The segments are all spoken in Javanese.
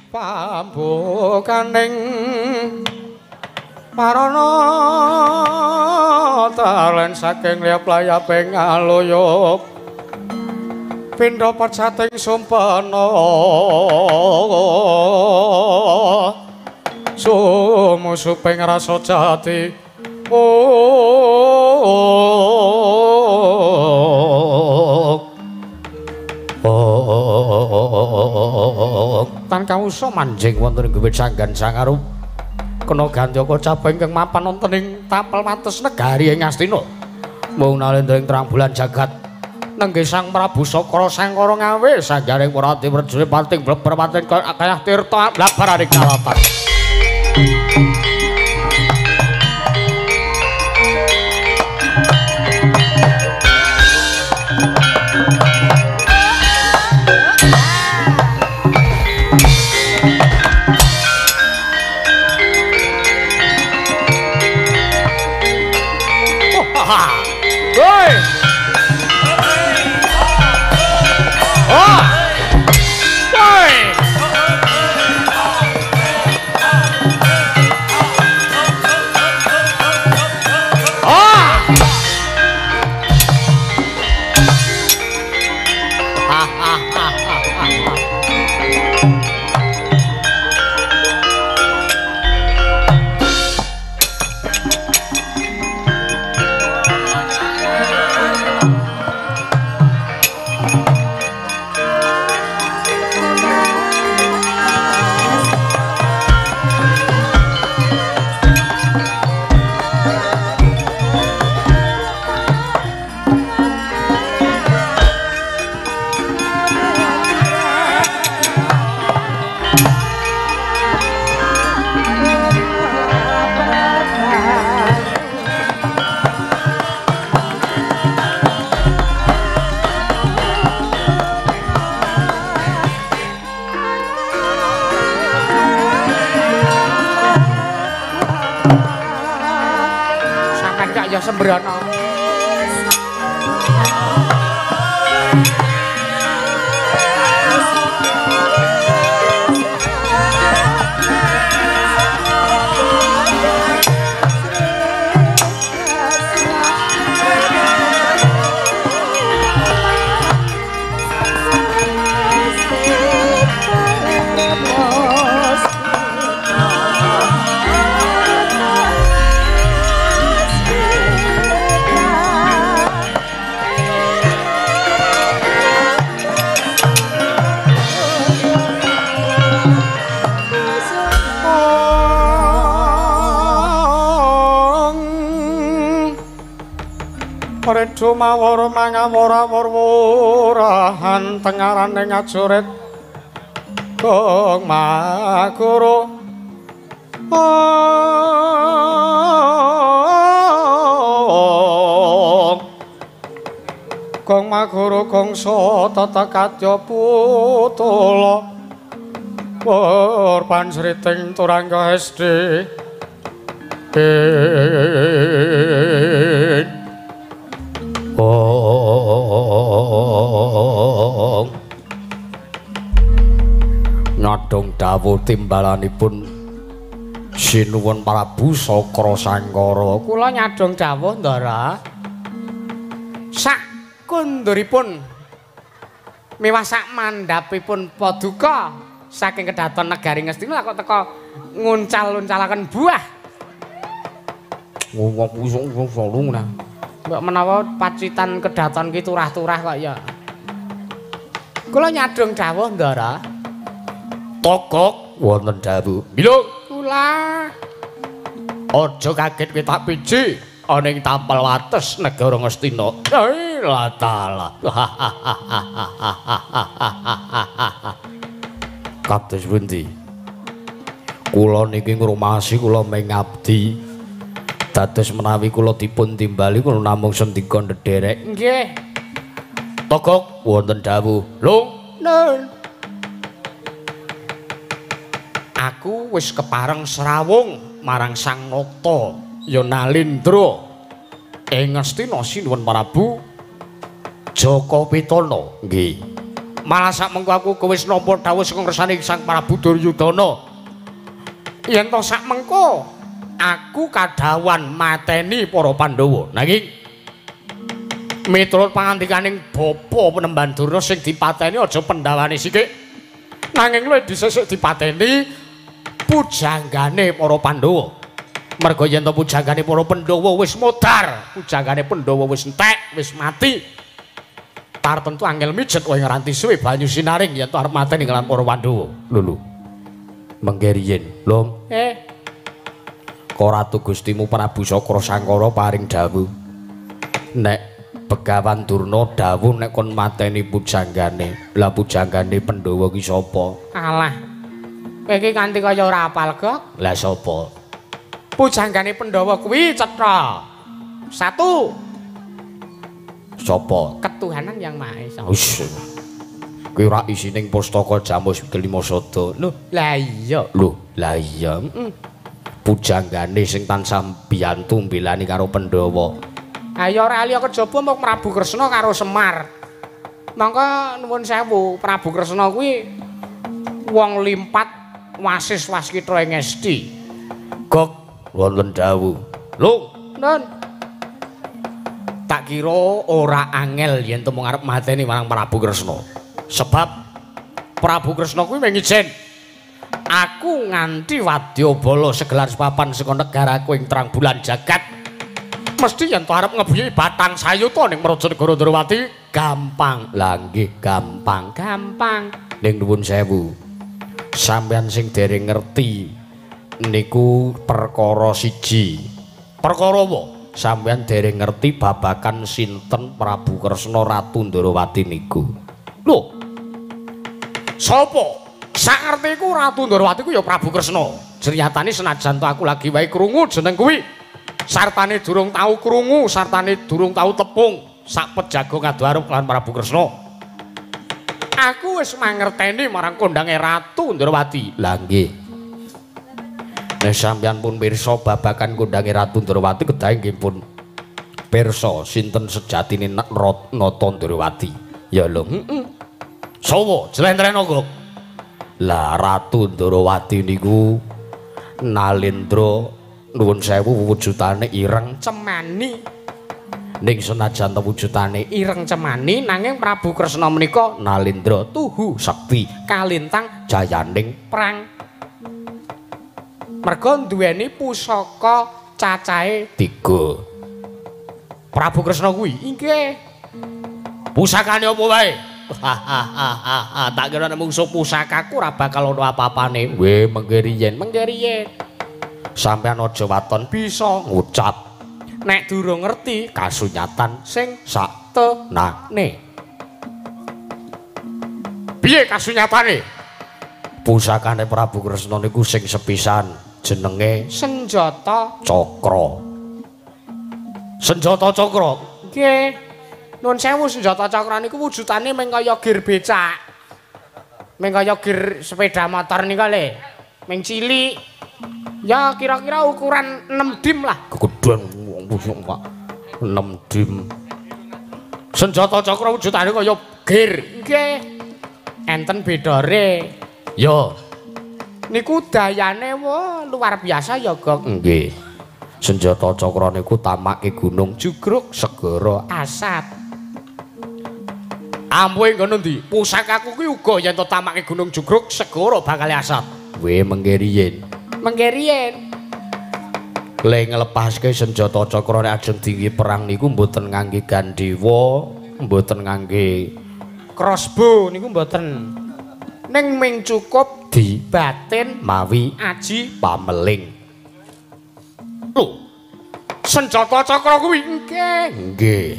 Pambukaning marana talen saking liyap-layaping aluyuk pindha pecating sumpena sumusuping rasa jati. Tan kawusa manjing wonten ing wiwit sanggan sangarup kena gantyaka cabang ingkang mapan wonten ing tapel wates negari ing Astina. Mung nalendra ing terang bulan jagat nenggih Sang Prabu Sakra Sangkara ngawe sanggaring Prati Werjuna pating bleber pating kayah tirta blabaraning kalatan. Sembrono. Redo mawar mangawur-awur-wurahan tengarane ngajurit Gong Maguru. Gong Maguru gongso tetekadya putula wur pansriting turangga SD. Nyadong dawuh timbalanipun Sinuwun Prabu Sakra Sangkara. Kula nyadong dawuh, Ndara. Sak kunduripun miwah sak mandhapipun paduka saking kedaton negari Ngastina kok teka nguncal-uncalaken buah. Mbok menawa pacitan kedaton ki turah-turah kok ya. Kula nyadong dawuh, Ndara. Tokok wonten dawuh. Bilung kula. Aja kaget kowe tak piji ana ing tapel wates negara Ngastina. La taala. Kados pundi? Kula niki ngrumasi kula mengabdi. Dados menawi kula dipun timbali kula namung sendika ndederek. Nggih. Tokok wonten dawuh. Lung nun. Aku wis kepareng srawung marang Sang Nata ya Nalindra ing Ngastina Sinuwun Prabu Jaka Pitana. Nggih. Malah sak mengko aku wis nampa dawuh saka ngersane Sang Prabu Duryudana. Yen to sak mengko aku kadhawan mateni para Pandhawa. Nanging miturut pangandikaning Bapa Penemban Durna sing dipateni aja pendhawane sikik. Nanging luwih dhisik dipateni pujanggane para Pandhawa. Merga yen to pujanggane para Pandhawa wis modar, pujanggane Pandhawa wis entek, wis mati. Tartentu angel mijet wae ngranti suwe banyu sinaring yen to arep mateni kelan para Pandhawa. Lho lho. Mengke riyin, Lung. Ratu Gustimu Prabu Sakra Sangkara paring dawuh. Nek Begawan Durna dawuh nek kon mateni pujanggane. Lah pujanggane Pandhawa ki sapa? Alah. Kowe iki kanthi kaya ora apal, Gok. Lah sapa? Pujanggane Pandhawa kuwi cetha. Satu. Sapa? Ketuhanan Yang Maha Esa. Wis. Kuwi ora isining pustaka Jamus Kelima Sada. Lho, lah iya. Lho, lah iya. Heeh. Pujanggane sing tansah biyantu mbelani karo Pandhawa. Ayo ora liya kejaba mung Prabu Kresna karo Semar. Mangka nuwun sewu, Prabu Kresna kuwi wong limpat wasis waskita ing esti. Gok wonten dawuh. Lho, Nun. Tak kira ora angel yen to mung arep mateni marang Prabu Kresna. Sebab Prabu Kresna kuwi mung ijen aku nganti wadyabala segelar sepapan saka negaraku ing terang bulan jagat. Mesti yen to arep ngebuyuki batang sayuta ning Praja Negara Ndrawati gampang. Lah nggih gampang. Gampang. Ning nuwun sewu. Sampeyan sing dereng ngerti niku perkara siji. Perkara apa? Sampeyan dereng ngerti babakan sinten Prabu Kresna Ratu Ndrawati niku. Lho. Sapa? Sakertiku Ratu Ndrawati ku ya Prabu Kresna. Jeryatane senajan to aku lagi wae krungu jeneng kuwi. Sartane durung tau krungu, sartane durung tau tepung sak pejago ngadu arep lan Prabu Kresna. Aku wis mangerteni marang kondange Ratu Ndrawati. Lah nggih. Nek sampeyan pun pirsa babakan kondange Ratu Ndrawati kedah nggih pun pirsa sinten sejatine Nata Ndrawati. Ya lho, heeh. Sawa jlentrehno, Gok. Lah Ratu Ndrawati niku nalendra nuwun sewu wujudane ireng cemani. Ning senajan wujudane ireng cemani nanging Prabu Kresna menika nalendra tuhu sekti kalintang jayaning prang. Merga duweni pusaka cacahe 3. Prabu Kresna kuwi inggih. Pusakane apa wae? Hahaha, tak kira nek mungsuh pusakaku ora bakal ana apa-apane. Weh, mengke riyen, mengke riyen. Sampeyan aja waton bisa ngucap nek durung ngerti kasunyatan sing sak tenane. Piye kasunyatane? Pusakane Prabu Kresna niku sing sepisan jenenge Senjata Cakra. Senjata Cakra? Nggih. Nuwun sewu, senjata cakra niku wujudane mung kaya gir becak. Mung kaya gir sepeda motor nika le. Mung cilik. Ya kira-kira ukuran 6 dim lah. Kegedean wong busuk, Pak. 6 dim. Senjata cakra wujudane kaya gir. Nggih. Enten bedore. Ya. Niku dayane wah luar biasa ya, Gok. Nggih. Senjata cakra niku tamake gunung Jugruk segara asat. Ampuhe nggon endi? Pusakaku kuwi uga yen to tamake gunung Jugruk segara bakal asat. Weh, mengke riyin. Mengke riyin. Le nglepaske senjata cakra nek ajeng dinggi perang niku mboten ngangge gandewa, mboten ngangge crossbow niku mboten. Ning ming cukup di batin mawi aji pameling. Lho, senjata cakra kuwi nggih. Nggih.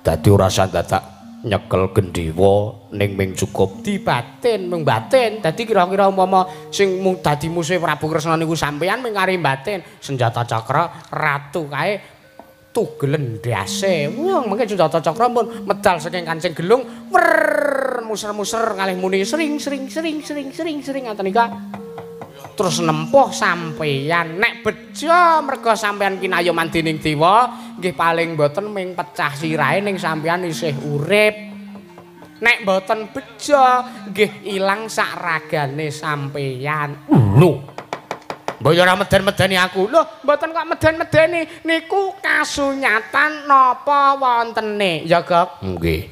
Dadi ora usah dadak nyekel gendhewa ning ming cukup di batin, mung batin. Dadi kira-kira umpama sing mung dadi musuhe Prabu Kresna niku sampeyan ming kari batin senjata cakra ratu kae tugelen ndase. Wah, mengke senjata cakra pun medal saking kancing gelung, wer muser-muser kalih muni sering sering sering sering sering sering ngoten nika. Terus nempuh sampeyan. Nek bejo merga sampeyan kinayoman dening dewa, nggih paling mboten ming pecah sirahe ning sampeyan isih urip. Nek mboten bejo nggih ilang sak ragane sampeyan. Lho. Mbok ya ora meden-medeni aku. Lho, mboten kok meden-medeni. Niku kasunyatan napa wontene? Ya, Gok. Nggih.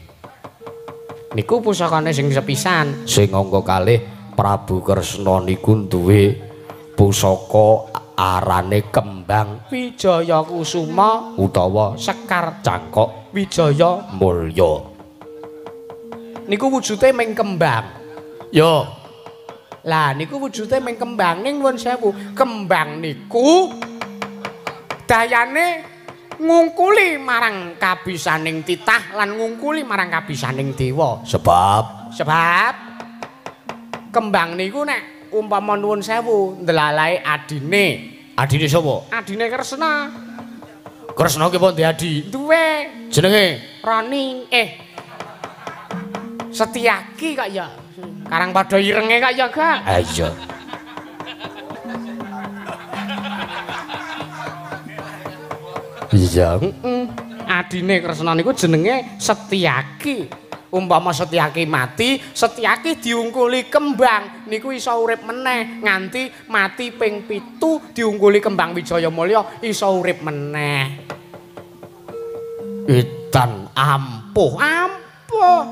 Niku pusakane sing sepisan. Sing angka kalih Prabu Kresna niku duwe pusaka arane Kembang Wijaya Kusuma utawa Sekar Cangkok Wijaya Mulya. Niku wujude ming kembang. Yo. Lah niku wujude ming kembang ning nuwun sewu. Kembang niku dayane ngungkuli marang kabisaning titah lan ngungkuli marang kabisaning dewa. Sebab kembang niku nek umpama nuwun sewu ndelalae adine. Adine sapa? Adine Kresna. Kresna ki apa ndek adi? Duwe. Jenenge Roni. Setiaki kok ya. Karang padha irenge kok ya, Kak. Ha iya. Iya, heeh. Adine Kresna niku jenenge Setiaki. Umpama Setiaki mati, Setiaki diungkuli kembang niku iso urip meneh nganti mati ping 7 diungkuli kembang Wijaya Mulya iso urip meneh. Edan ampuh, ampuh.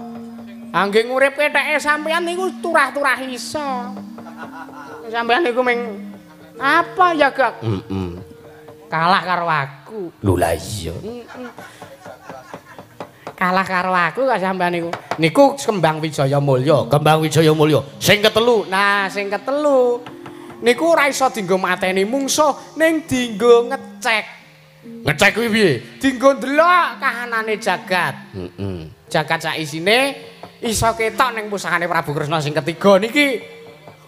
Angge ngurip ketheke sampeyan niku turah-turah iso. Sampeyan niku ming apa ya, Gak? Heeh. Kalah karo aku. Lho lah iya. Heeh. Kalah karo aku kok sampeyan niku. Niku Kembang Wijaya Mulya, Kembang Wijaya Mulya. Sing ketelu. Nah, sing ketelu niku ora iso dienggo mateni mungsuh, ning dienggo ngecek. Ngecek kuwi piye? Dienggo ndelok kahanane jagat. Heeh. Jagat sak isine iso ketok ning pusakane Prabu Kresna sing ketiga niki.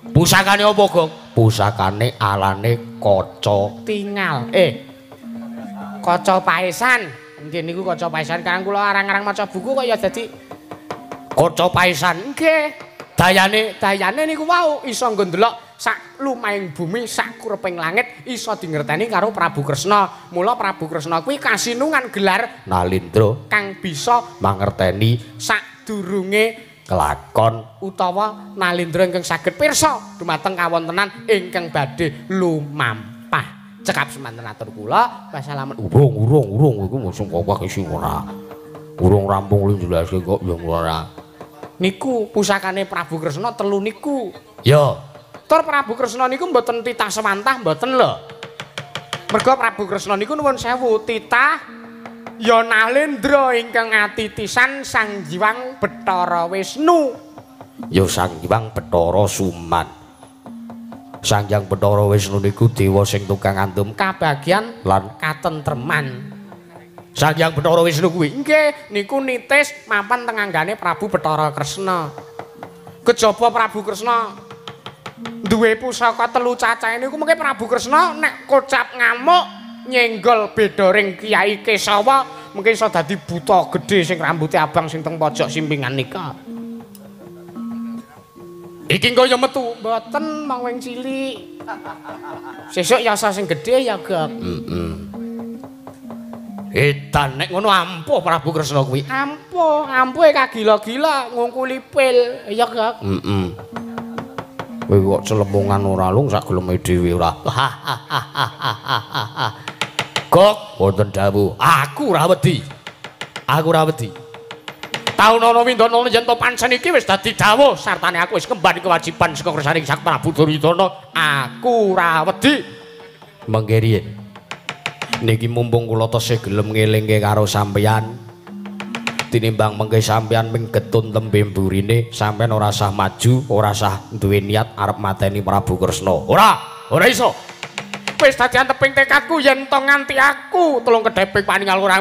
Pusakane apa, Gong? Pusakane alane kaca tingal. Kaca paesan. Nggih niku kaca paesan. Karang kula arang-arang maca buku kok ya dadi kaca paesan. Nggih. Dayane niku wau iso nggo ndelok sak lumahing bumi, sak kureping langit iso dingerteni karo Prabu Kresna. Mula Prabu Kresna kuwi kasinungan gelar Nalindra kang bisa mangerteni sak durunge kelakon utawa Nalindra ingkang saged pirsa dumateng kawontenan ingkang badhe lumampah. Cekap semanten atur kula. Wassalamun. Urung iku mosok kok isi ora. Urung rampung lu jelaske kok ya ora. Niku pusakane Prabu Kresna telu niku. Ya. Tur Prabu Kresna niku mboten titah sewantah mboten lho. Mergo Prabu Kresna niku nuwun sewu titah ya Nalendra ingkang atitisan Sang Hyang Bathara Wisnu. Ya Sang Hyang Bathara Suman. Sang Hyang Bathara Wisnu niku dewa sing tukang andum kabagyan lan katentreman. Sang Hyang Bathara Wisnu kuwi nggih niku nitis mapan teng anggane Prabu Bathara Kresna. Kejaba Prabu Kresna duwe pusaka telu cacahe niku mengke Prabu Kresna nek kocap ngamuk nyenggol bedoring Kyai Kesawa mungkin iso dadi buta gedhe sing rambuté abang sing teng pojok simpingan nika. Iki engko ya metu mboten mong wing cilik. Sesuk yasa sing gedhe ya, Gok. Heeh. Edan nek ngono ampuh Prabu Kresna kuwi. Ampuh, ampuhe kagila-gila ngungkuli pil, ya, Gok. Heeh. Kowe kok celemongan ora lung sak geleme dhewe ora. Gok, wonten dawuh, aku ora wedi. Aku ora wedi. Taun ana windana yen to pancen iki wis dadi dawuh sartane aku wis kembali kewajiban saka kersane Sang Prabu Duryudana. Aku ora wedi. Mengke riyin. Niki mumpung kula tesih gelem ngelingke karo sampeyan. Tinimbang mengke sampeyan ming getun tembe mburine, sampeyan ora sah maju, ora sah duwe niat arep mateni Prabu Kresna. Ora, ora iso. Wis dadi anteping tekadku yen to nganti aku telung kedheping paningal ora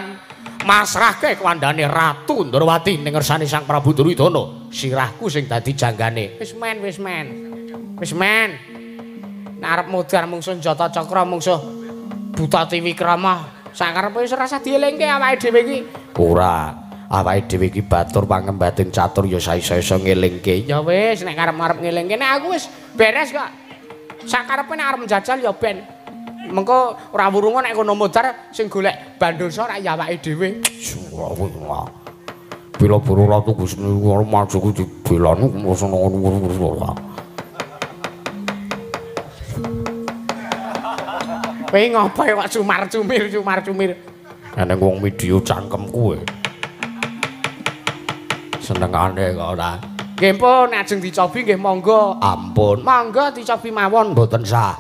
masrahke kewandane Ratu Ndorowati ning ngersane Sang Prabu Duryudana. Sirahku sing dadi janggane. Wis men, wis men. Wis men. Nek arep modar mungsuh Njata Cakra mungsuh Buta Tiwikrama, sakarepe wis ora usah dielingke awake dhewe iki. Ora. Awake dhewe iki batur pangembating catur ya saisa-isa ngelingke. Ya wis nek karep-arep ngelingke nek aku wis beres kok. Sakarepe nek arep njajal ya ben. Mengko ora wurunga nek kono modar sing golek bandosa rak ya awake dhewe. Bila buru ratu Gusti maju ku dibelani ngono. Kowe ngopo kok cumar-cumir cumar-cumir. Eneng wong midya cangkem kuwe. Senengane kok ora. Nggih pun ajeng dicobi nggih monggo. Ampun. Monggo dicobi mawon. Mboten sah.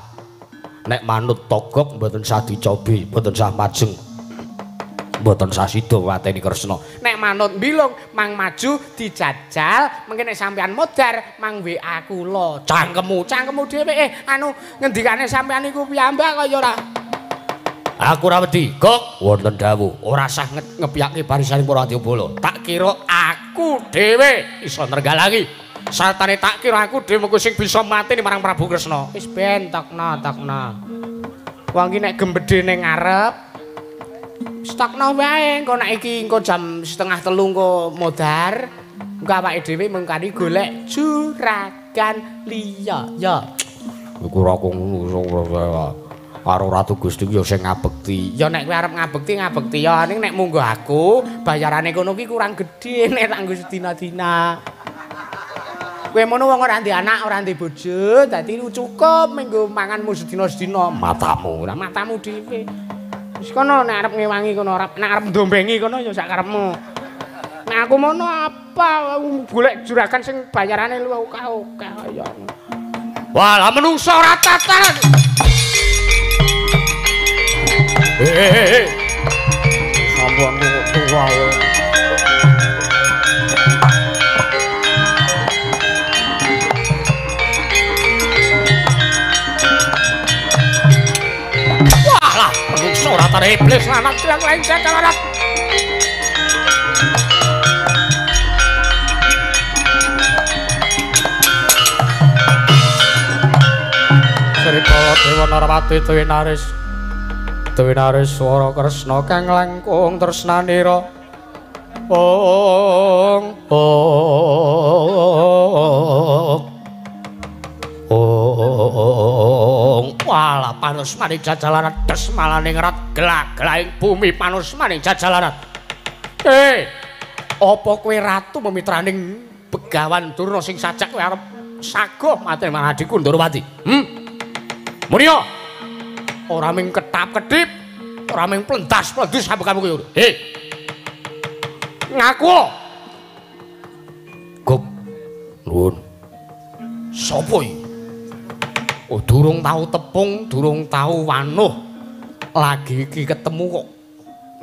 Nek manut togok mboten sah dicobi, mboten sah majeng. Mboten sah sida mateni Kresna. Nek manut mbilung mang maju dijajal, mengke nek sampean modar mang WA kula. Cangkemmu, cangkemmu dhewe anu ngendikane sampean iku piyambak kaya ora. Aku ora wedi. Gok wonten dawuh, ora sah ngepiyake barisaning para Adyabala. Tak kira aku dhewe iso nrenggalangi. Sartane tak kira aku dhewe mengko sing bisa mateni marang Prabu Kresna. Wis ben tokno tokno. Wong iki nek gembedhe ning ngarep tokno wae, engko nek iki engko jam 2:30 engko modar, engko awake dhewe mengkani golek juragan liya. Ya. Iku ora ngono karo Ratu Gusti ya sing ngabekti. Ya nek kowe arep ngabekti ngabekti ya, ning nek munggo aku bayarane kono ki kurang gedhe nek tak nggo sedina-dina. Kowe mono wong ora ndek anak, ora ndek bojo, dadi cukup minggo manganmu sedina-sedina. Matamu, lah matamu dhewe. Wis kono nek arep ngewangi kono ora, nek arep ndombengi kono ya sak karepmu. Nek aku mono apa golek juragan sing bayarane luwih akeh-akeh kaya. Wah, lah menungso ora tataran. Sampun tuwa. Wah, menungso ora tataran iblis lanang tiang lengser kalarat. Sri Baladewa Narpati Tuwinaris Tuwinaris swara Kresna kang langkung tresnanira. Ong ong ong. Walah panusmaning jajalarat des malaning rat gelak-gelahing bumi panusmaning jajalarat. Apa kowe ratu memitraning Begawan Durna sing sajak kowe arep sagoh mateni marang adhiku Ndorowati? Munio. Ora ming ketap-kedip, ora ming plentas-plendus sampeyan kowe. Hei. Ngaku. Gop. Nuwun. Sopo iki? Oh, durung tau tepung, durung tau wanuh. Lagi iki ketemu kok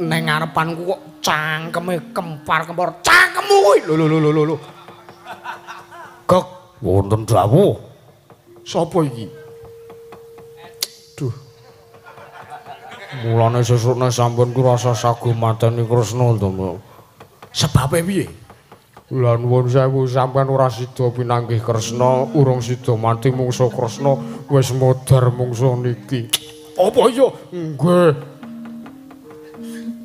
neng ngarepanku kok cangkeme kempar-kempor. Cangkemmu kuwi. Lho lho lho lho lho. Gok, wonten dawuh. Sopo iki? Duh. Mulane sesukne sampun ku rasa sago mateni Kresna to. Sebabe piye? Lah nuwun sewu sampean ora sida pinanggih Kresna, urung sida mati mungsa Kresna wis modar mungsa niki. Apa iya? Nggih.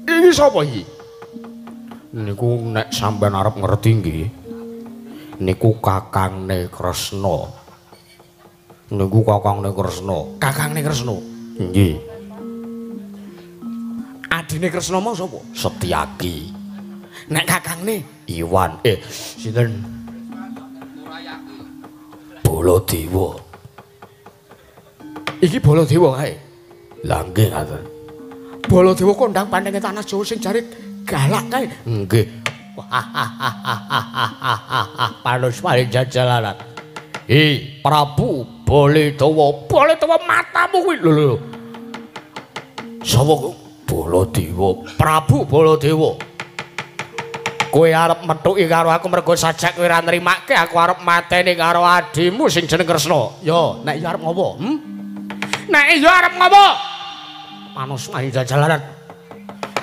Iki sapa iki? Niku nek sampean arep ngerti nggih. Niku kakangne Kresna. Niku kakangne Kresna. Kakangne Kresna. Nggih. Adine Kresna mau sapa? Setyaki. Nek kakangne Iwan sinten? Baladewa. Iki Baladewa kae. Lah nggih ngaten. Baladewa kondang pandenge tanah Jawa sing jare galak kae. Nggih. Panus paling jajalaran. Hi Prabu Baladewa, Baladewa matamu kuwi lho lho. Sapa kok? Baladewa, Prabu Baladewa. Kowe arep methuki karo aku mergo sajak kowe ora nrimake aku arep mateni karo adhimu sing jeneng Kresna. Yo, nek iya arep ngopo? Nek iya arep ngopo? Panus maring jajalaran.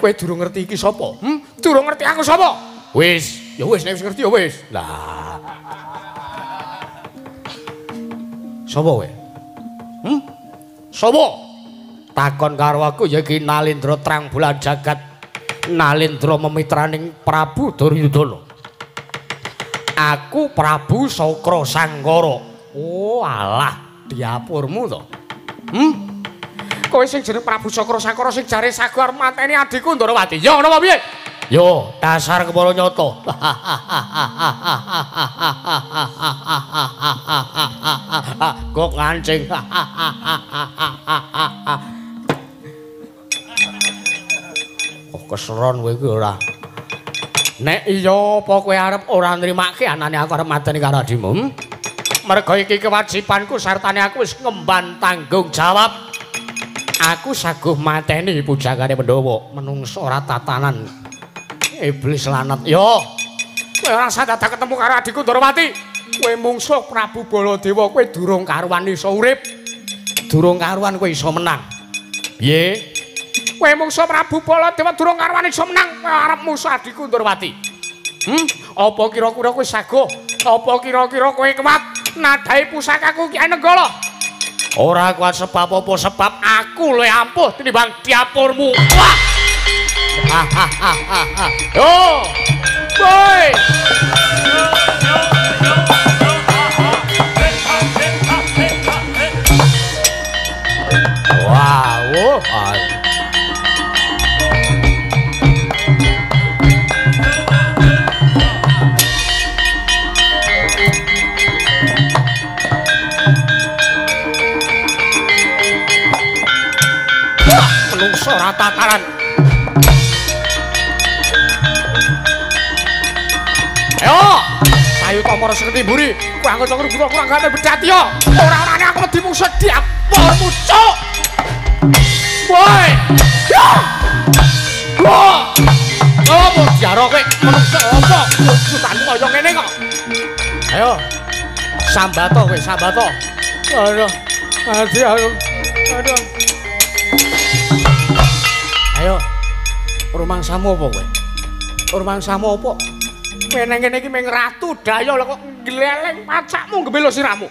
Kowe durung ngerti iki sapa? Durung ngerti aku sapa? Wis, ya wis nek wis ngerti ya wis. Lah. Sapa kowe? Sapa? Takon karo aku ya iki Nalindra Trang Bulan Jagat. Nalindra memitraning Prabu Duryudana. Aku Prabu Sakra Sangkara. Oh alah, diapurmu to. Kowe sing jeneng Prabu Sakra Sangkara sing jare sago arep mateni adhiku Ndorowati. Ya ngono apa piye? Yo, dasar kepala nyata. Kok ngancing. Oh, keseron kowe iki ora. Nek iya apa kowe arep ora nrimake anane aku arep mateni karo adimu? Merga iki kewajibanku sartane aku wis ngemban tanggung jawab. Aku saguh mateni pujangane Pandhawa, menungso ora tatanan. Iblis lanat. Yo. Kowe ora usah dadak ketemu karo adikku Ndorowati. Kowe mungsuh Prabu Baladewa, kowe durung karuan iso urip. Durung karuan kowe iso menang. Piye? Kowe mungsuh Prabu Baladewa durung karuan iso menang, kowe arep musuh adikku Ndorowati. Apa kira-kira kowe saguh? Apa kira-kira kowe kuat nadhahi pusakaku Kyai Nenggala? Ora kuat sebab apa? Sebab aku luwih ampuh tinimbang diapurmu. Wah. Yo. Woi. Wow. Menungso ora tataran. Ayo, sayu tomor seketi mburi, kowe anggo cokro buta kurang gane bedhati yo. Ora-orane aku wedi mungsuh diapormu, cuk. Woi. Yo. Wah. Apa diaro kowe menungso apa? Wujudanmu kaya ngene kok. Ayo. Sambato kowe, sambato. Aduh. Mati aku. Aduh. Ayo. Rumangsamu apa kowe? Rumangsamu apa? Kowe nang kene iki mung ratu daya lho kok gleleng pacakmu ngebelo sirahmu.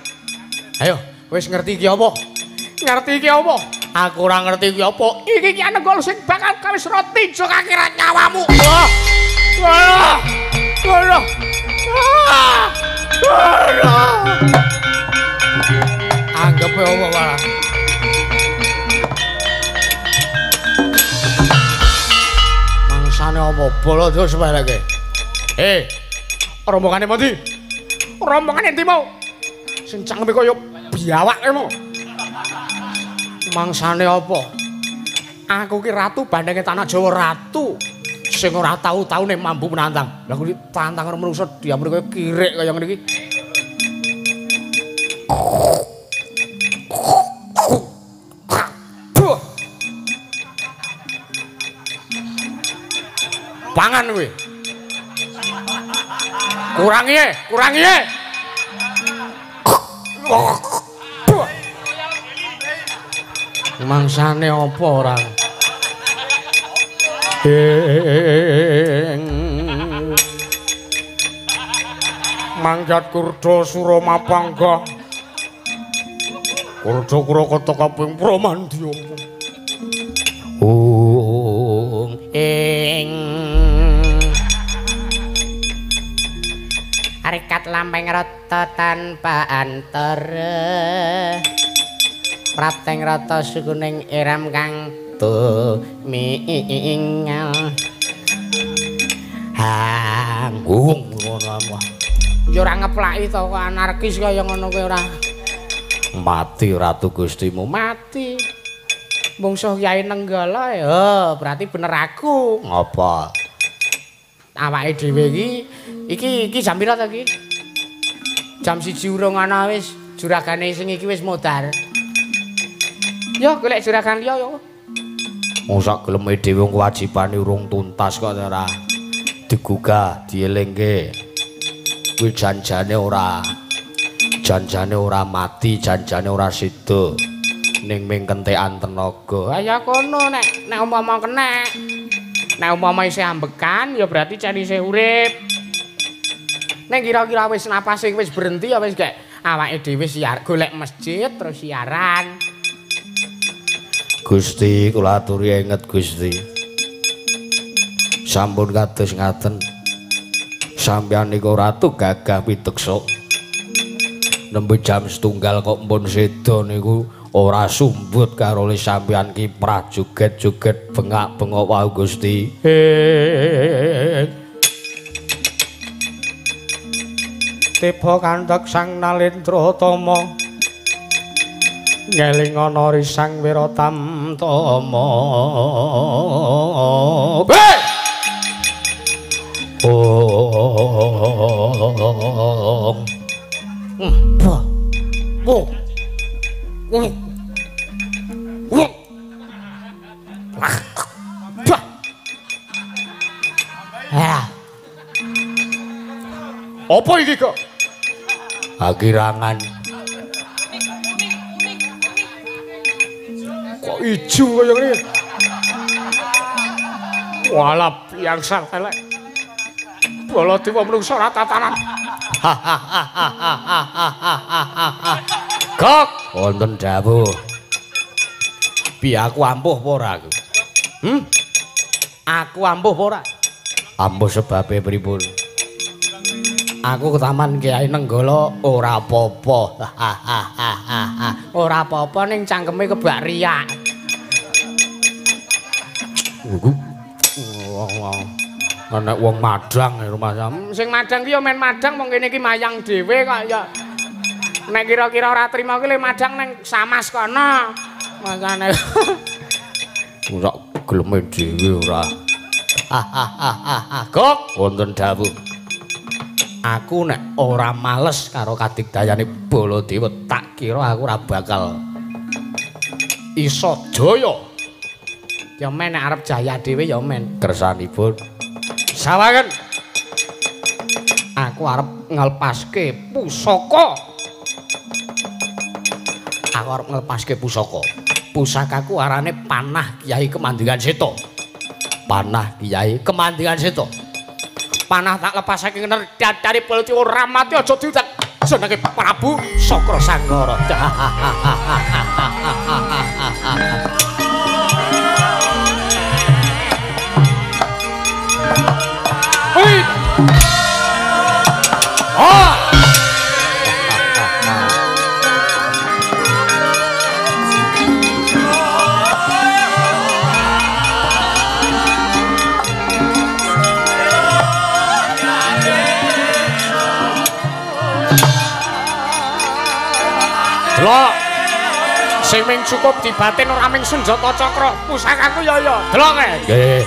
Ayo, wis ngerti iki apa? Ngerti iki apa? Aku ora ngerti iki apa. Iki ki Nenggala sing bakal kawis roti jok akhirat nyawamu. Wah. Wah. Wah. Wah. Anggepe apa wae? Mangsane apa bala terus sepeleke? Rombongane endi? Rombongane endi mau? Sing cangkeme kaya biawak kae mau. Mangsane apa? Aku ki ratu bandenge tanah Jawa, ratu sing ora tau-taune mampu menantang. Lah kuwi tantang karo menungso diamur kaya kirik kaya ngene iki. Pangan kowe. Kurangi, kurangi. Mangsane apa ora? Mangjat kurda suramapangga. Kurda krakata kaping pramandya. Ung ing Arikat lampeng rata tanpa antara. Prapteng rata sukuning iram kang tumingal. Hanggung ngono apa? Ya ora ngeplaki to kok anarkis kaya ngono kowe ora. Mati ratu Gustimu, mati. Mungsuh Kyai Nenggala ya, berarti bener aku. Ngapa? Awake dhewe iki iki jam pira to iki? Jam 1 urung ana wis, juragane sing iki wis modar. Yo golek juragan liya yo. Wong sak geleme dhewe kewajibane urung tuntas kok ora. Digugah, dielingke. Kuwi janjane ora. Janjane ora mati, janjane ora sida. Ning ming kentekan tenaga. Ha ya kono nek nek umpama kenek. Nek umpama isih ambekan ya berarti cen isih urip. Nek kira-kira wis napase wis berhenti ya wis gek awake dhewe siar golek masjid terus siaran. Gusti kula aturi inget Gusti. Sampun kados ngaten. Sampeyan niku ratu gagah piteksa. Nembe jam setunggal kok mpun seda niku Ora sumbut karo le sampeyan kiprah joget-joget bengak-bengok wau Gusti. Tiba kantek Sang Nalendra Tama ngeling ana Risang Wiratamtama. Hei! Oh. Oh. Apa iki kok? Akirangan. Kok ijo kaya ngene? Walah biasa elek. Baladewa menungso ora tatanan. Gok, wonten dawuh. Piye aku ampuh apa ora aku? Aku ampuh apa ora? Ampuh sebabe pripun? Aku ke taman Kiai Nenggala ora apa-apa. Ora apa-apa ning cangkeme kebak riak. Nek wong madang rumah sam. Sing madang ki ya men madang wong kene iki mayang dhewe kok ya. Nek kira-kira ora trima ki le madang ning Samas kono. Makane ora geleme dhewe ora. Gok, wonten dawuh. Aku nek ora males karo kadigdayane Baladewa tak kira aku ora bakal iso jaya. Ya men nek arep jaya dhewe ya men. Kersanipun sawangen aku arep nglepaske pusaka. Aku arep nglepaske pusaka. Pusakaku arane Panah Kyai Kemandingan Seta. Panah Kyai Kemandingan Seta. Panah tak lepasake ngener dadane Baladewa ora mati aja diutak jenenge Prabu Sakra Sangkara. Ah! Delok. Sing ming cukup dibatin ora ming senjata cakra, pusakaku ya ya. Delok e. Nggih.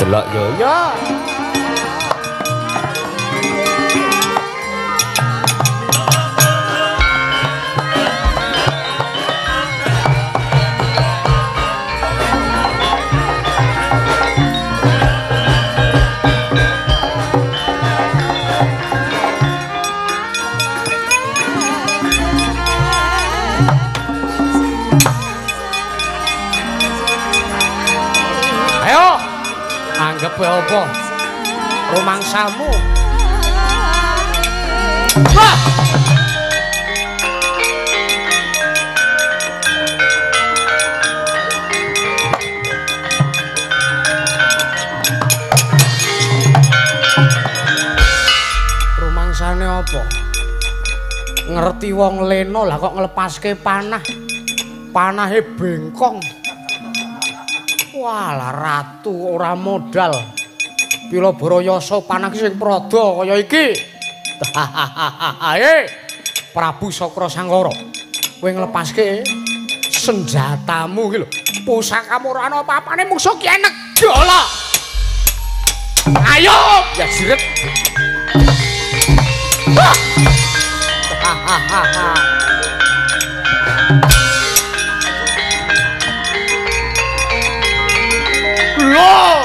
Delok yo ya. Anggep apa rumangsamu? Wah! Rumangsane apa? Ngerti wong lena lah kok nglepaske panah. Panahe bengkong. Walah ratu ora modal. Pilabara yasa panah ki sing prada kaya iki. Prabu Sakra Sangkara, kowe nglepaske senjatamu iki lho. Pusakamu ora ana apa-apane mungsuh ki Nenggala. Ayo, ya jiret. Loh!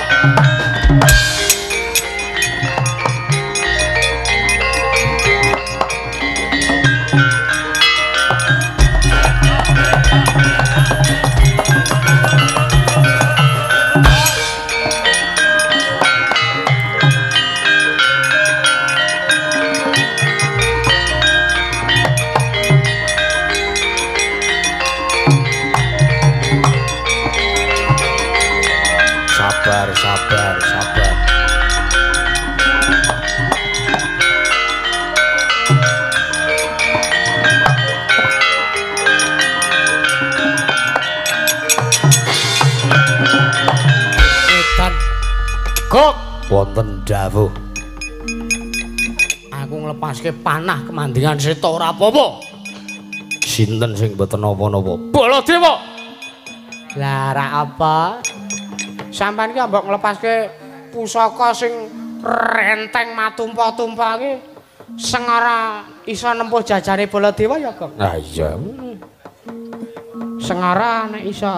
Sabar, sabar, sabar. Edan. Kok wonten dawuh. Aku nglepaske panah kemandingan seta ora apa-apa. Sinten sing mboten napa-napa? Baladewa. Lah ra apa? Sampeyan ki mbok nglepaske pusaka sing renteng matumpa-tumpa ki sengara iso nempuh jajare Baladewa ya, Gong? Lah iya. Sengara nek iso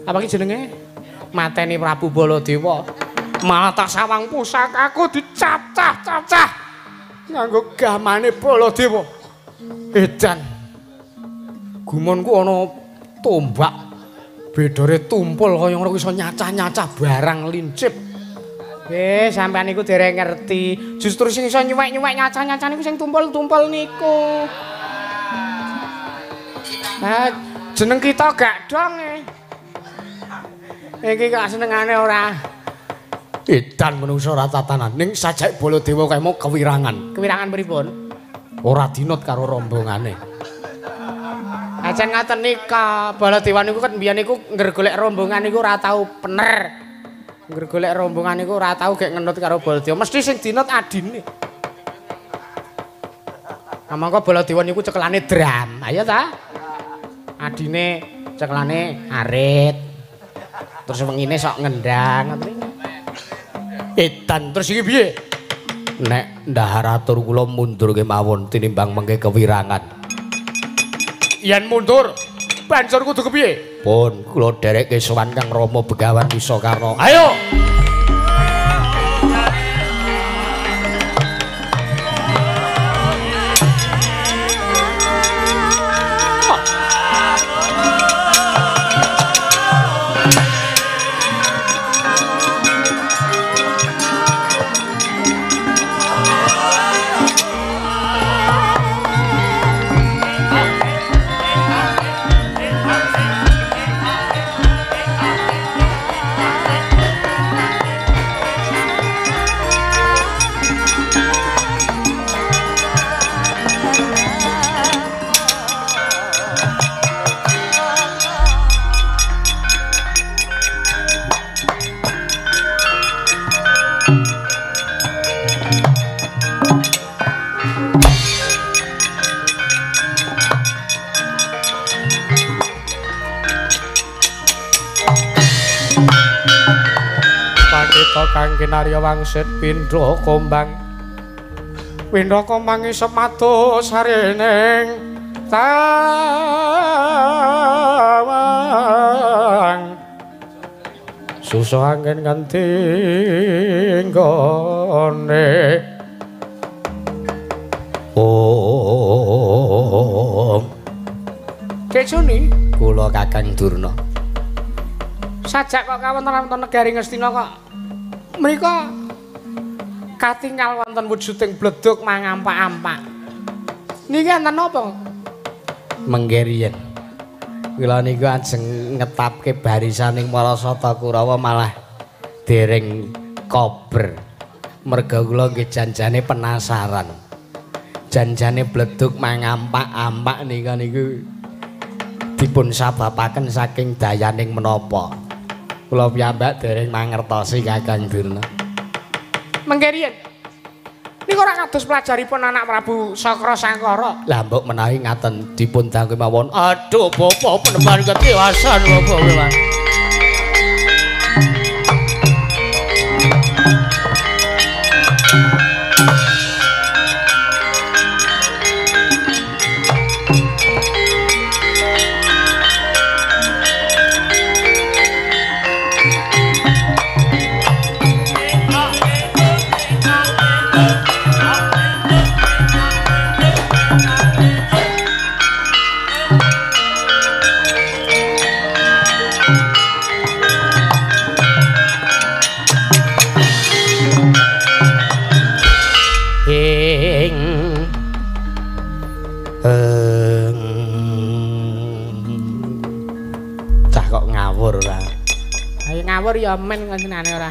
apa ki jenenge? Mateni Prabu Baladewa. Malah tak sawang pusakaku dicacah-cacah nganggo gamane Baladewa. Edan. Gumonku ana tombak bedore tumpul kaya ngono iso nyacah-nyacah barang lincip. Sampean niku dereng ngerti. Justru sing iso nyuwek-nyuwek nyacah-nyacah niku sing tumpul-tumpul niku. Ha, jeneng kita gak dong e. Iki kok senengane ora. Edan menungso ora tatanan. Ning sajake Baladewa kae mau kewirangan. Kewirangan pripun? Ora dinut karo rombongane. Ajan ngaten nika, Baladewa niku kan mbiyen niku ngger golek rombongan niku ora tau pener. Ngger golek rombongan niku ora tau gek ngenut karo Baladewa. Mesti sing dinut adine. Kamangka Baladewa niku cekelane drum. Ayo ta? Adine cekelane arit. Terus wengine sok ngendang ngoten niku. Edan terus iki piye? Nek ndahar atur kula mundur kemawon tinimbang mengke kewirangan. Yen mundur, banjur kudu kepiye? Pun kula dherekke sowan Kang Rama Begawan Wisakarna. Ayo. Kang kinarya wangsit pindha kombang. Pindha kombang isep matus sarining tawang. Susah angin nganti nggone. Om. Kecuni kula Kakang Durna. Sajak kok kawonten-wonten negari Ngastina kok mrika katingal wonten wujuding bledug mangampak-ampak. Niki enten napa? Mengke riyen. Kula niku ajeng ngetapke barisaning para Sata Kurawa malah dereng kober. Merga kula nggih janjane penasaran. Janjane bledug mangampak-ampak nika niku dipun sababaken saking dayaning menapa. Kula piyambak dereng mangertosi Kakang Durna. Mengke riyen. Niku ora kados pelajaripun anak Prabu Sakra Sangkara. Lah mbok menawi ngaten dipun dangke mawon. Aduh bapa penemban ketiwasan bapa memang. Ngawur ya men ngenane ora.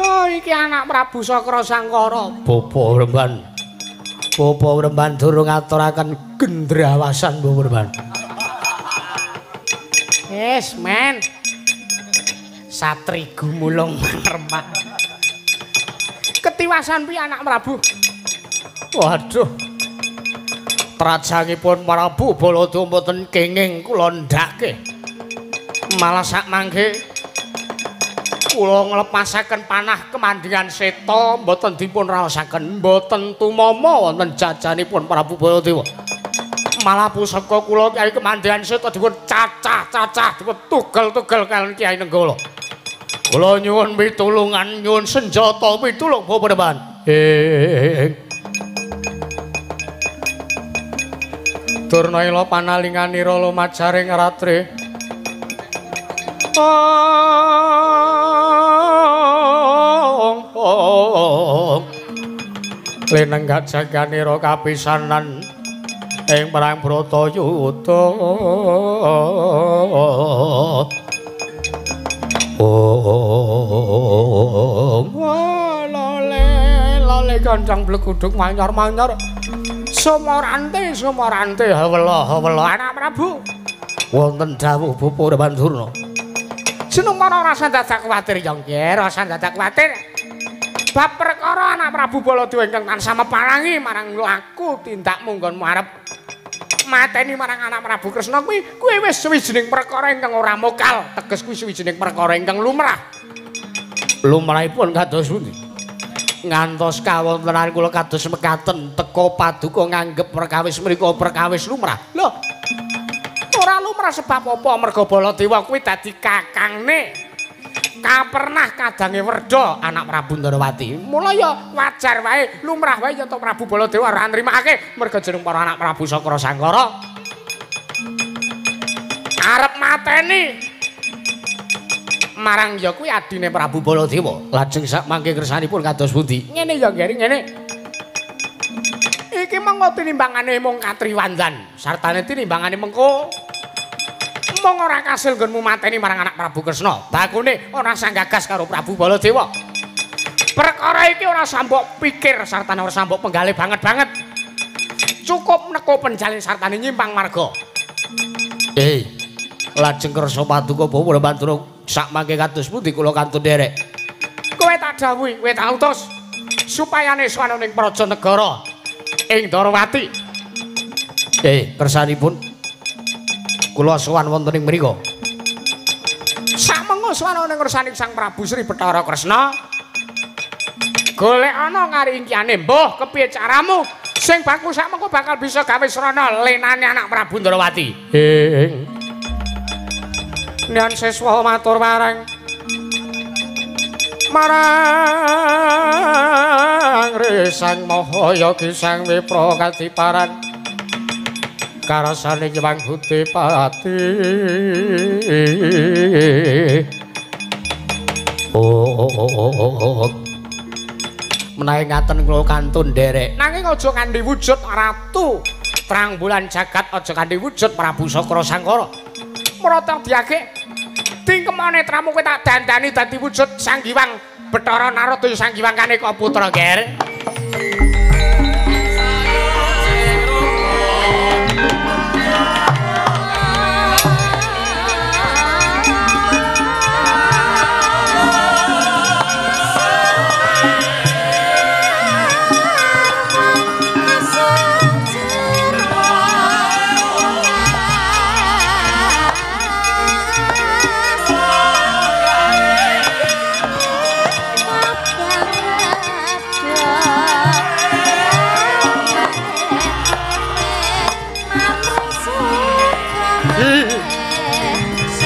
Oh, iki anak Prabu Sakra Sangkara. Bapak Wremban. Bapak Wremban durung ngaturaken gendrawasan Bapak Wremban. Wis, men. Satri gumulung remak. Ketiwasan piye anak Prabu? Waduh. Trajangipun Prabu Baladewa mboten kenging kula ndhake. Malah sak mangke kula nglepasaken panah kemandingan seta mboten dipun raosaken, mboten tumama wonten jajanipun Prabu Baladewa. Malah pusaka kula Kyai Kemandingan Seta dipun cacah-cacah, dipun tugel-tugel kaliyan Kyai Nenggala. Kula nyuwun pitulungan, nyuwun senjata pitulung Bapak Depan. Durna ila panalinganira lumajaring ratri. Lenenggak jaganira kapisanan ing perang Bratayuda. Lole lole gancang bleguduk manyor-manyor. Sumorante sumorante hawela hawela anak Prabu. Wonten dawuh Bapak Bandurna. Jeneng para ora usah dadak kuwatir ya nggih, ora usah dadak kuwatir. Bab perkara anak Prabu Baladewa ingkang tansah meparangi marang laku tindakmu nggonmu arep mateni marang anak Prabu Kresna kuwi kuwi wis suwijining perkara ingkang ora mokal, teges kuwi suwijining perkara ingkang lumrah. Lumrahipun kados pundi? Ngantos kawontenan kula kados mekaten teka paduka nganggep perkawis mriku perkawis lumrah. Lho, ora lumrah sebab apa? Merga Baladewa kuwi dadi kakangne kapernah kadange Werda anak Prabu Ndarawati. Mula ya wajar wae, lumrah wae yen to Prabu Baladewa ora nrimake merga jeneng para anak Prabu Sakra Sangkara arep mateni marang ya kuwi adine Prabu Baladewa. Lajeng sak mangke kersanipun kados pundi? Ngene ya Geri, ngene. Iki mengko tinimbangane mung katriwandan, sartane tinimbangane mengko mung ora kasil nggonmu mateni marang anak Prabu Kresna. Bakune ora sanggagas karo Prabu Baladewa. Perkara iki ora sambok pikir sartane ora sambok penggalih banget-banget. Cukup neko penjalin sartane nyimpang marga. Lajeng kersa paduka Bapak Bandura sak mangke kados pundi kula kantun nderek. Kowe tak dawuhi, kowe tak utus supayane sowan ning praja negara ing Ndarawati. Kersanipun kula sowan wonten ing mriku. Sakmengo sowan ning ngersaning Sang Prabu Sri Bathara Kresna. Golek ana ngaringkiyane mbuh kepiye caramu sing baku sakmengko bakal bisa gawe srana lenane anak Prabu Ndarawati. Nian siswa matur marang marang Resang Mahayogi Sang Wipra kadiparan karasane Hyang Gudipati. Menawi ngaten kula kantun nderek. Nanging aja kanthi wujud ratu terang bulan jagat, aja kanthi wujud Prabu Sakra Sangkara. Mrata diagek tingkemane tramu kowe tak dandani dadi wujud Sang Hyang Bathara Narada Sang Hyang Kaneka Putra Ger.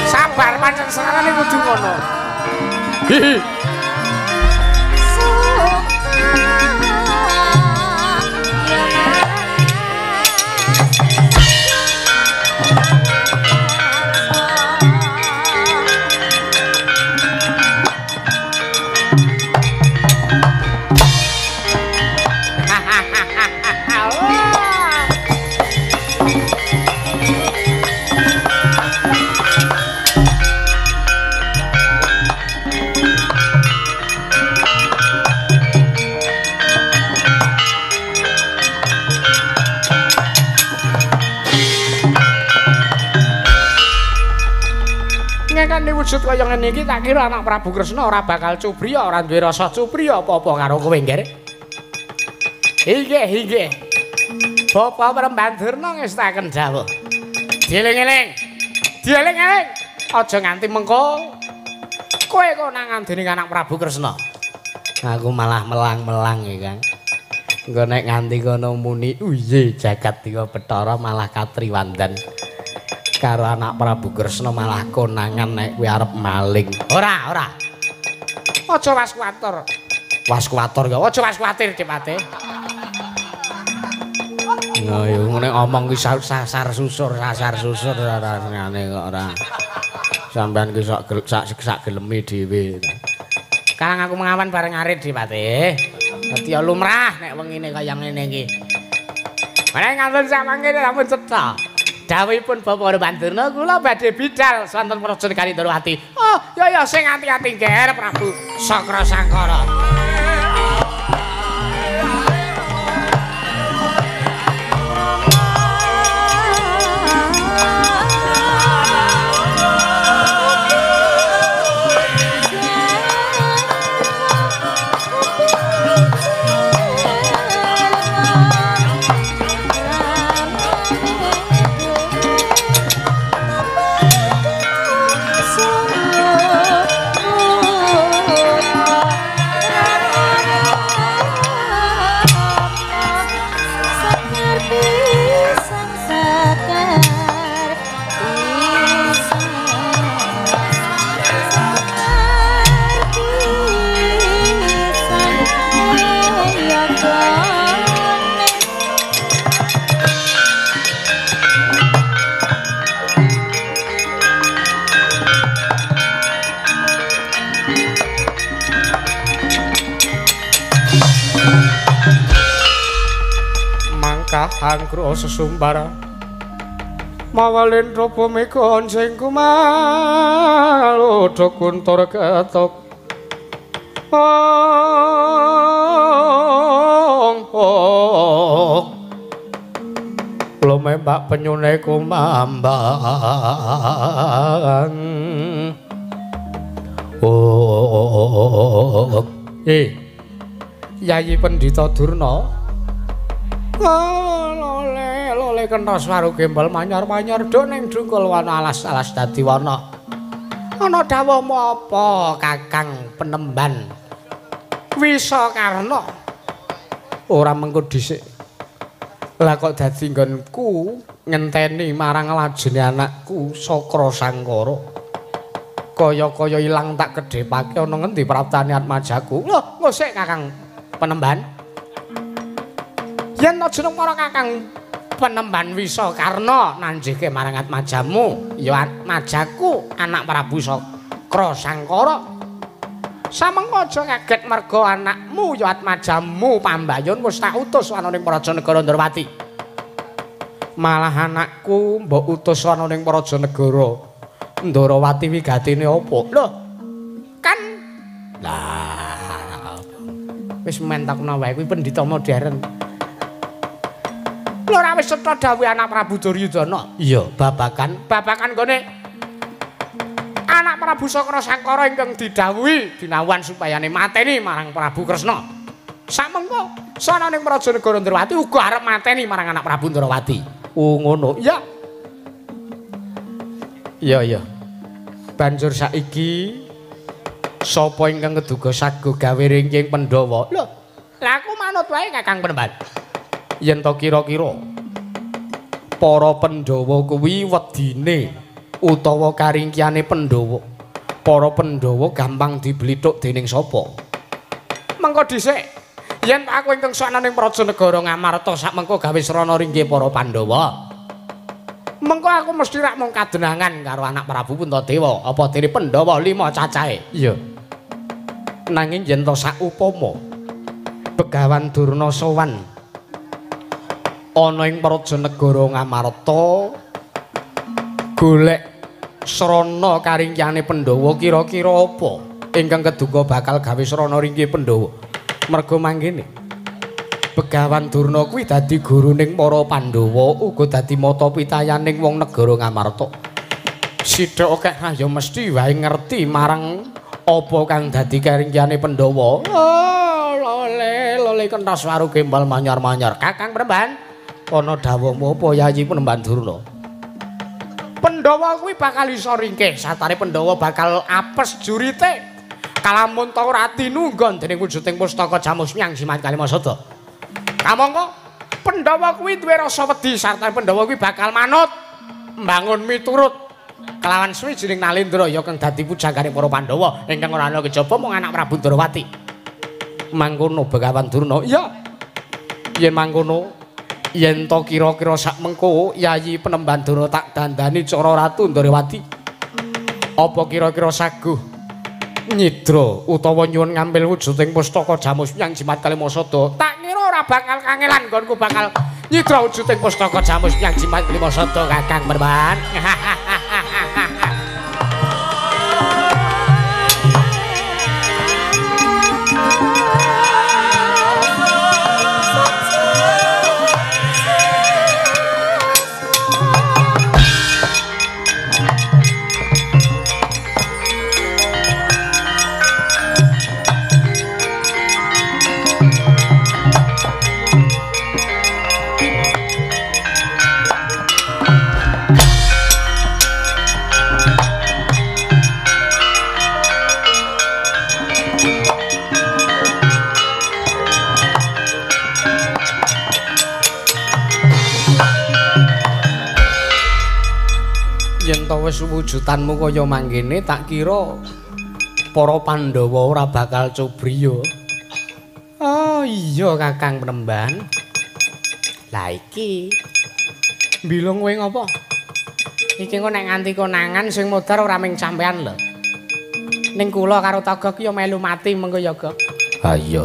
Sabar pancen sarane kudu ngono. Ngekane wujud kaya ngene iki tak kira anak Prabu Kresna ora bakal cubriya, ora duwe rasa cubriya apa-apa karo kowe, Ngger. Inggih, inggih. Bapak Penemban Durna ngestaken dawuh. Dieling-eling. Dieling-eling. Aja nganti mengko kowe konangan dening anak Prabu Kresna. Aku malah melang-melang ya, Kang. Engko nek nganti kono muni uye jagat dewa Bathara malah katriwandan. Karo anak Prabu Kresna malah konangan nek kowe arep maling. Ora, ora. Aja was kuwatir. Was kuwatir ya, aja was kuwatir cepate. Nah, ya ngene omong ki sasar susur, sasar susur rasane kok ora. Sampeyan ki sak sak geleme dhewe. Karang aku mengawan bareng arit Dipate. Dadi ya lumrah nek wengine kaya ngene iki. Menawi ngantun samangke sampun cetha. Dawuhipun Bapak Penemban Durna kula badhe bidal sonten Praja Negari Ndorowati. Oh, ya ya sing ati-ati Nger Prabu Sakra Sangkara. Angkro sesumbara mawalendra bumi gonceng kumalodha kuntur ketok ong ong lumembak penyune kumambang oh Yayi Pendhita Durna lole lole kena swaru gembel manyar-manyar do ning dungkul wana alas-alas dadi wana. Ana dawuhmu apa Kakang Penemban Wisakarna? Ora mengko dhisik. Lah kok dadi nggonku ngenteni marang lajene anakku Sakra Sangkara. Kaya-kaya ilang tak kedhepake ana ngendi praptane atmajaku. Lho, ngosik Kakang Penemban. Yen aja jeneng para Kakang Penemban Wisakarna nanjihke marang atmajamu, ya atmajaku anak Prabu Sakra Sangkara. Samengko aja kaget merga anakmu ya atmajamu pambayun wis tak utus ana ning Praja Negara Ndorowati. Malah anakku mbok utus ana ning Praja Negara Ndorowati wigatine apa? Lho, kan lah wis mentokno wae kuwi pendhita modern. Lho ora wis cetha dawuhe anak Prabu Duryudana. Iya, babakan babakan gone anak Prabu Sakra Sangkara ingkang didhawuhi dinawuhan supayane mateni marang Prabu Kresna. Samengko sana ning Praja Negara Ndorowati uga arep mateni marang anak Prabu Ndorowati. Oh ngono. Iya. Iya iya. Banjur saiki sapa ingkang ngeduga sago gawe ringking Pandhawa? Lho, lha aku manut wae Kakang Penemban. Yen to kira-kira para Pandhawa kuwi wedine utawa karingkiyane Pandhawa. Para Pandhawa gampang diblithuk dening sapa? Mengko dhisik yen aku ingkang sok ning Praja Negara Ngamarta sak mengko gawe srana ringke para Pandhawa. Mengko aku mesti rak mung kadenangan karo anak Prabu Puntadewa, apa dene Pandhawa 5 cacahe. Iya. Nanging yen to saupama Begawan Durna sowan ana ing Praja Negara Ngamarta golek srana karingkiyane Pandhawa kira-kira apa ingkang keduga bakal gawe srana ringke Pandhawa? Merga mangkene Begawan Durna kuwi dadi guruning para Pandhawa uga dadi mata pitayaning wong negara Ngamarta. Sithik akeh ra ya mesti wae ngerti marang apa kang dadi karingkiyane Pandhawa. Oh, lole lole kentas waru gembal manyar-manyar. Kakang Penemban, ana dawuhmu apa Yayi Penemban Durna? Pandhawa kuwi bakal iso ringkih, satare Pandhawa bakal apes jurite. Kalamun ta ora tinunggon dening wujuding pustaka Jamus Myang Jimat Kalimasada. Kamangka Pandhawa kuwi duwe rasa wedi sarta Pandhawa kuwi bakal manut mbangun miturut kelawan suwijining Nalendra ya kang dadi pujanggane para Pandhawa ingkang ora ana kejaba mung anak Prabu Ndrawati. Mangkono Begawan Durna. Iya. Yen mangkono yen to kira-kira sak mengko Yayi Penemban Durna tak dandani cara Ratu Ndrawati. Apa kira-kira saguh nyidra utawa nyuwun ngambil wujuding pustaka Jamus Myang Jimat Kalimasada? Tak kira ora bakal kangelan nggonku bakal nyidra wujuding pustaka Jamus Myang Jimat Kalimasada Kakang Penemban. Yen to wis wujudanmu kaya mangkene tak kira para Pandhawa ora bakal cubriya. Oh iya Kakang Penemban. Lah iki mbilung kowe ngopo? Iki engko nek nganti konangan sing modar ora ming sampean lho. Ning kula karo Togok ya melu mati mengko ya, Gok. Ha iya.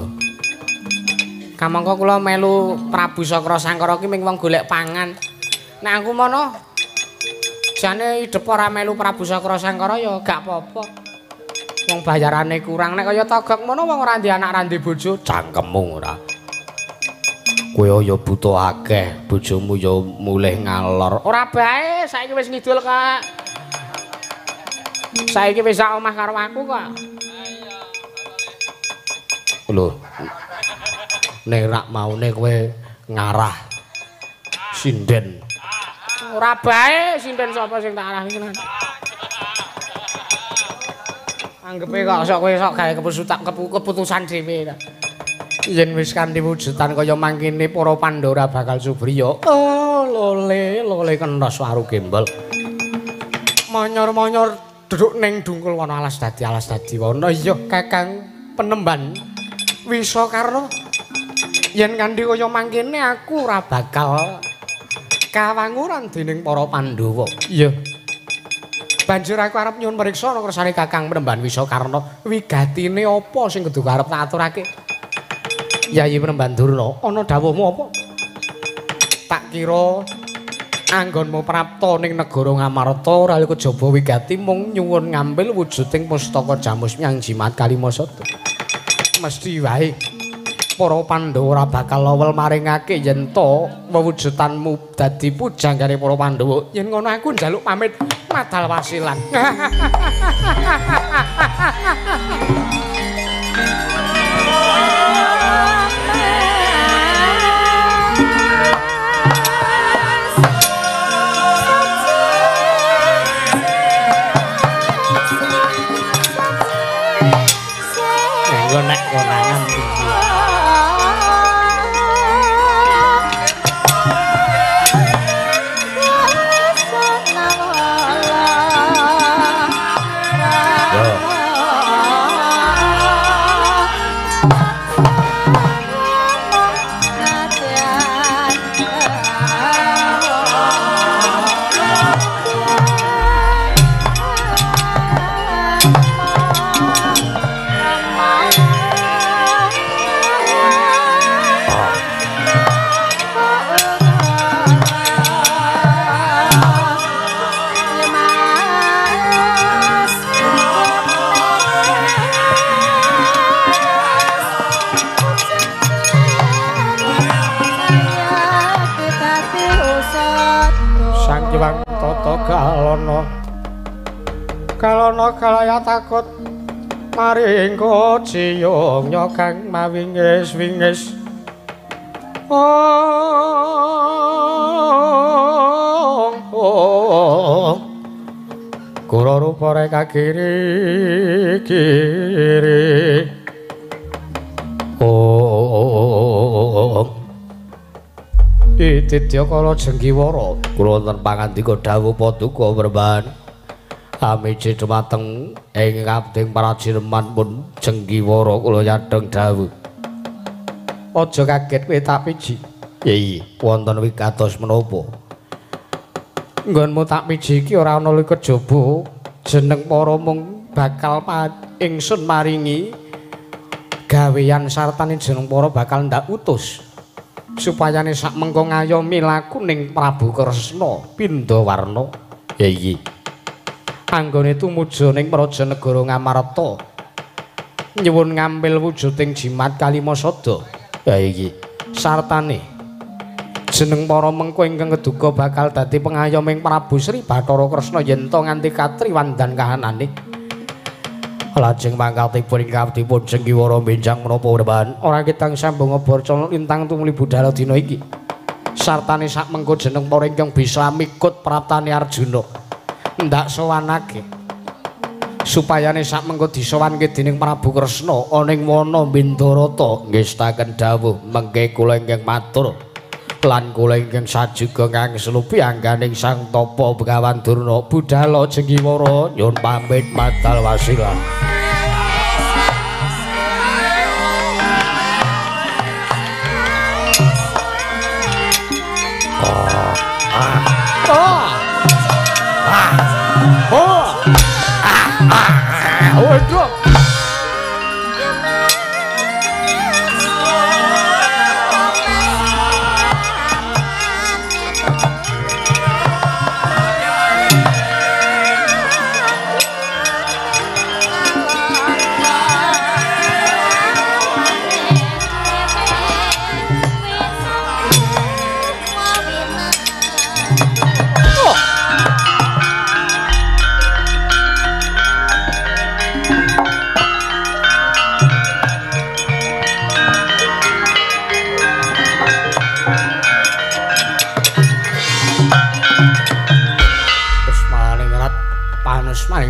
Kamangka kula melu Prabu Sakra Sangkara ki ming wong golek pangan. Nek aku mono jane idep ora melu Prabu Sakra Sangkara ya gak apa-apa. Wong bayarane kurang. Nek kaya Togok mono wong ora ndek anak ora ndek bojo, cangkemmu ora. Kowe ya butuh akeh, bojomu ya mulih ngalor. Ora bae, saiki wis ngidul kok. Saiki wis sak omah karo aku kok. Lho. Nek rak maune kowe ngarah sinden. Ora bae sinden sapa sing tak arahi tenan. Anggepe kok sok kowe sok gawe keputusan dhewe ta. Yen wis kanthi wujudan kaya mangkene para Pandhawa bakal subriya. Oh, lole lole kentos waru gembel. Manyor-manyor duduk ning dungkul wana alas dadi wana. Iya Kakang Penemban Wisakarna. Yen kanthi kaya mangkene aku ora bakal kawanguran dening para Pandhawa. Iya. Banjur aku arep nyuwun priksa ana kersane Kakang Penemban Wisakarna, wigatine apa sing kudu arep tak aturake? Yayi Penemban Durna, ana dawuhmu apa? Tak kira anggonmu prapta ning negara Ngamarta ora kejaba wigati mung nyuwun ngambil wujuding pustaka Jamus Myang Jimat Kalimasada. Mesti wae para Pandhawa ora bakal lowel maringake yen to wewujudanmu dadi pujanggane para Pandhawa. Yen ngono aku njaluk pamit madal wasilan. Engko nek konangan piye? Yo. Kalana kalaya takut maring kociyong nyokang mawingis-wingis. Oh, kula rupa reka kiri kiri. Oh, Ditya kala jenggiwara kula wonten pangandika dawuh paduka Brahman. Amiji dumateng ing abding parajireman pun jenggiwara kula nyadhong dawuh. Aja kaget kowe tak piji. Iya, wonten wigatos menapa? Nggonmu tak piji iki ora ana kejaba jeneng para mung bakal ingsun maringi gaweyan sartane jeneng para bakal ndak utus supayane sak mengko ngayomi laku ning Prabu Kresna Pindhawarna. Iya. Anggone tumuju ning praja negara Ngamarta nyuwun ngampil wujuding jimat Kalimasada. Ya iki sartane jeneng para mengko ingkang keduga bakal dadi pengayom ing Prabu Sri Bathara Kresna yen to nganti katriwandan kahanane. Lajeng mangkatipun ingkang dipun jenggiwara benjang menapa Brahman ora ketang sambung abarca lintang tumuli budhala dina iki. Sartane sak mengko jeneng para ingkang bisa mikut praptane Arjuna ndak sowanake supayane sak mengko disowanke dening Prabu Kresna ana ing wana Bindarata. Ngestaken dawuh mengke kula ingkang matur lan kula ingkang sajuga ngangslupi angganing Sang Tapa Begawan Durna. Budhala jenggiwara nyuwun pamit madal wasilah.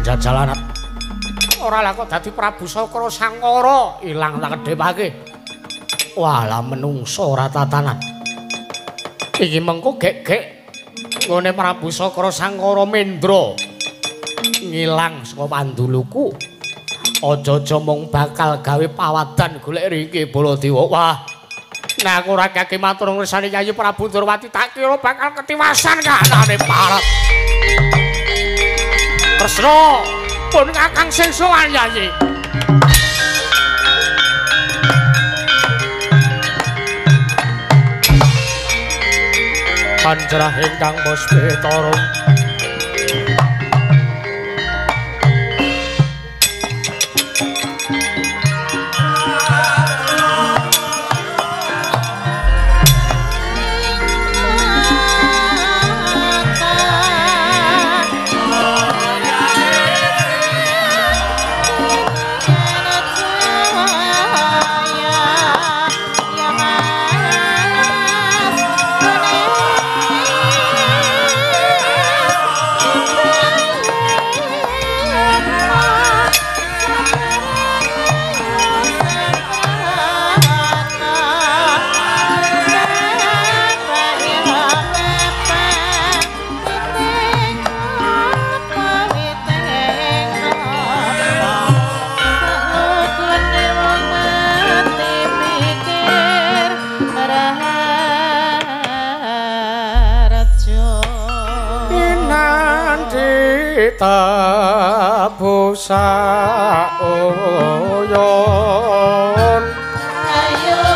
Jajalanat ora lah kok dadi Prabu Sakra Sangkara ilang tak kedhepake. Walah menungso ora tatanan iki mengko gek-gek nggone Prabu Sakra Sangkara mendra ngilang saka panduluku. Aja-aja mung bakal gawe pawadan golek riki Baladewa. Wah, nah aku ora kake matur ngersane Yayi Prabu Ndorowati tak kira bakal ketiwasan kahanane parep Kresna pun kakang sing sowan Yayi. Pancerah ingkang puspitara tabusa oyon ayo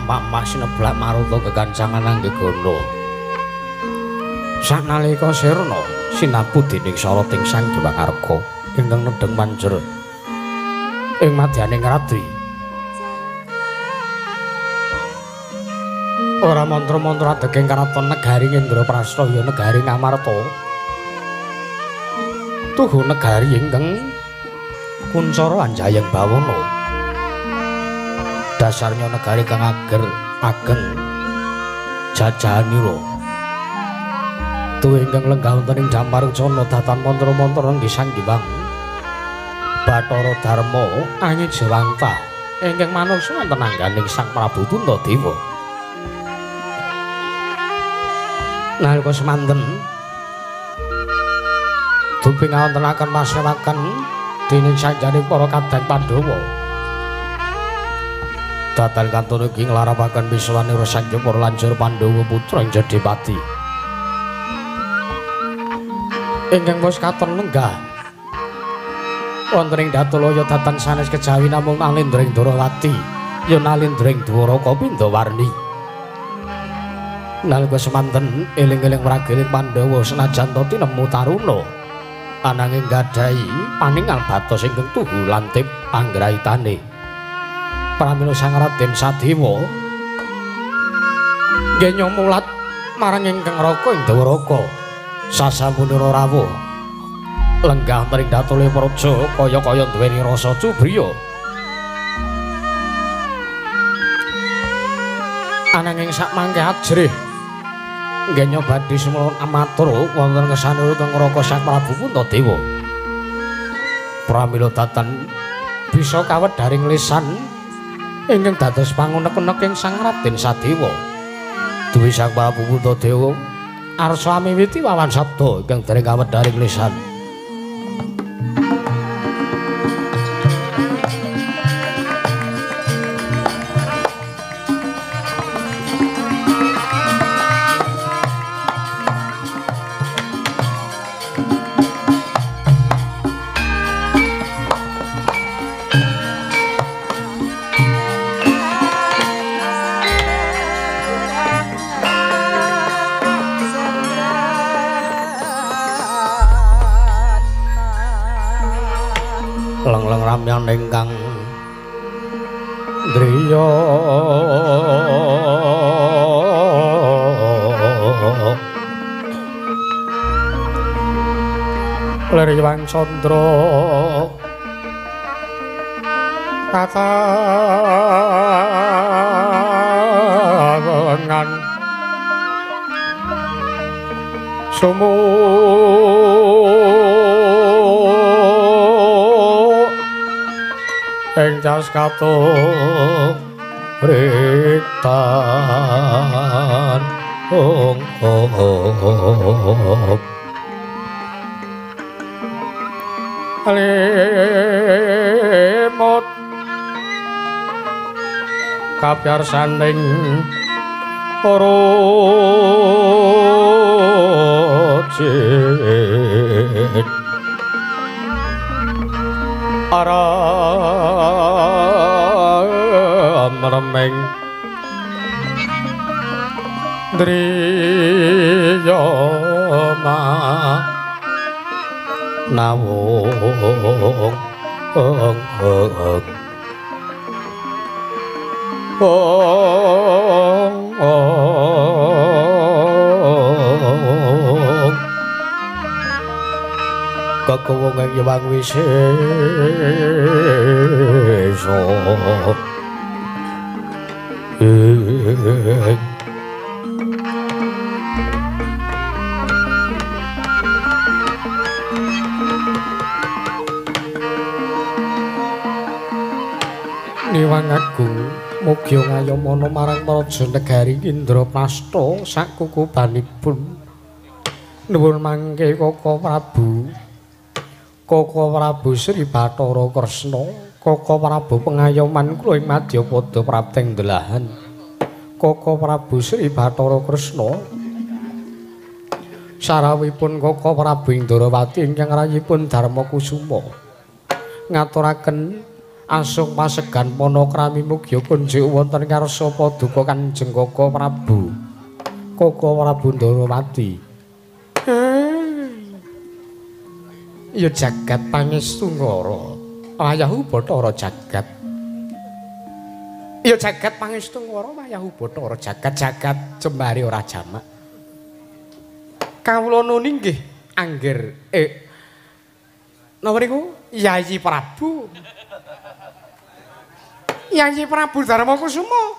Mak-mak sineblak maruta kekancangan anggegana. Sanalika sirna sinapu dening soroting Sang Hyang Arka ingkang nedheng manjer ing madyaning radri. Ora mantra-mantra adeging karaton negari Indraprasta ya negari Ngamarta. Tuhu negari ingkang kuncara anjayeng bawana. Dasarnya negari kang ager ageng jajahanira. Tuhu ingkang lenggah wonten ing Damarcana datan mantra-mantra nggih Sang Hyang Bathara Darma Angijewantah ingkang manungsa wonten angganing Sang Prabu Puntadewa. Nalika semanten dupi ngawontenaken masewaken dening sanjaning para kadang Pandhawa. Datan kantun iki nglarapaken misuwanira Sang Hyang para lanjur Pandhawa putra ing Jodhipati. Ingkang wis katon lenggah wonten ing Datulaya datan sanes kejawi namung nalindring Dwarawati ya nalindring Dwaraka Pindawarni. Nalika semanten eling-eling wrageling Pandhawa senajan ta tinemu taruna ananging gadhahi paningal batos ingkang tuhu lantip panggraitane. Pramila Sang Raden Sadewa nggenya mulat marang ingkang raka ing Dwaraka. Sasampunira rawuh lenggah wonten ing Datulaya Praja kaya-kaya duweni rasa cubriya. Ananging sakmangke ajrih nggenya badhe sumlawan amatur wonten ngesanipun teng Raka Sang Prabu Puntadewa. Pramila datan bisa kawedharing lisan ingkang dados pangunek-unek ing Sang Raden Sadewa. Duwi Sang Prabu Puntadewa arsa amiwiti wawan sabda ingkang dereng kawedharing lisan. Leng-leng ramyan ingkang driya liriwang candra katawengan sumu ing jas katuk ritan ong ong limut kapyarsaning rujit aram remeng driya nawung ong ong ong kekuwung ing Hyang Wisesa. Niwang Agung mugi ngayomana marang praja negari Indraprasta sakukubanipun. Nuwun mangke Koko Prabu. Koko Prabu Sri Bathara Kresna, Koko Prabu pengayoman kula ing madyapada prapteng delahan. Koko Prabu Sri Bathara Kresna sarawipun Koko Prabu Indrawati ingkang rayipun Darma Kusuma ngaturaken Asung pasegan panakrami mugia kunjuk wonten ngarsa paduka Kanjeng Kaka Prabu. Kaka Prabu Ndarawati. Ya jagat pangestu ngara. Wayahu Bathara jagat. Ya jagat pangestu ngara wayahu Bathara jagat jagat jembare ora jamak. Kawula nuni nggih angger napa niku Yayi Prabu. Yayi Prabu Darma Kusuma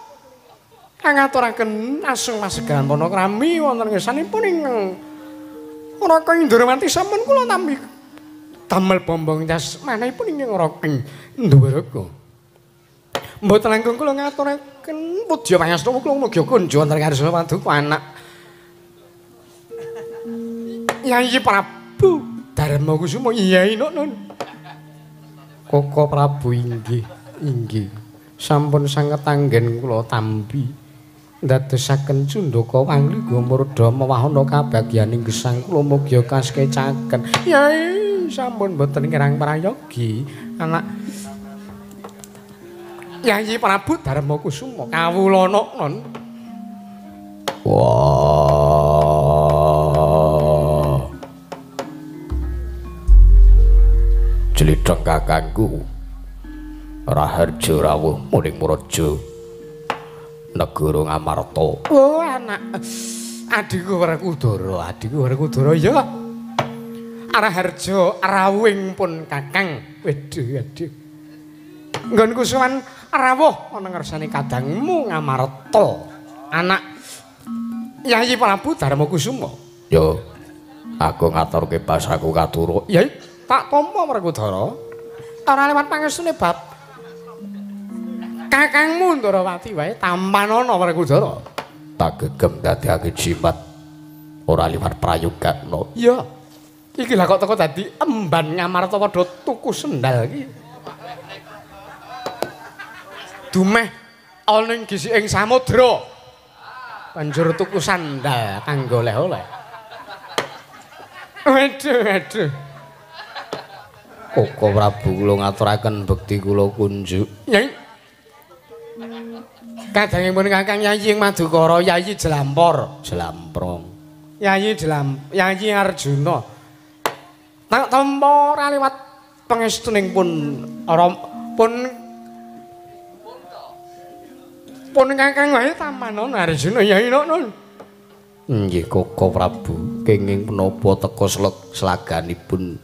ngaturaken asung masegan panakrami wonten ngersanipun ingkang Raka Indrawati sampun kula tampi damel bombong jasmanipun ingkang Raka Ndwaraka. Mboten langkung kula ngaturaken pudya pangestu kula mugi kunjuk wonten ngarsa paduka anak Yayi Prabu Darma Kusuma. Iya nun. Kaka Prabu inggih inggih sampun sanget anggen kula tampi ndadosaken cundaka wangliga murda mewahana kabagyaning gesang kula mugi kaskecaken. Yai sampun mboten kirang prayogi anak Yayi Prabu Darma Kusuma kawula non. Wah. Jlidheng kakangku Raharja rawuh muning Muraja negara Ngamarta. Oh anak adhiku Werkudara, adhiku Werkudara ya. Raharja rawuhing pun kakang. Waduh aduh. Nggonku sowan rawuh ana ngersane kadangmu Ngamarta. Anak Yayi Prabu Darma Kusuma. Yo aku ngaturke basaku katura. Yai tak tampa Werkudara. Ora lewat pangestune bab kakangmu Ndarawati wae tampanana Werkudara. Tak gegem dadekake jimat ora liwat prayogakna. Iya. Iki lha kok teko dadi emban Ngamarta padha tuku sendal iki. Dumeh ana ing gisiking samudra. Banjur tuku sandal kanggo oleh-oleh. Waduh, waduh. Kaka Prabu kula ngaturaken bekti kula kunjuk. Yai. Kadangipun Kakang Yayi ing Madukara, Yayi Jlampor, Jlamprong. Yayi Jlam, Yayi Arjuna. Tak tampa ora liwat pangestuning pun ora pun pun Kakang wae tampanana Arjuna Yayi nun. Nggih Kaka Prabu, kenging menapa teka slaganipun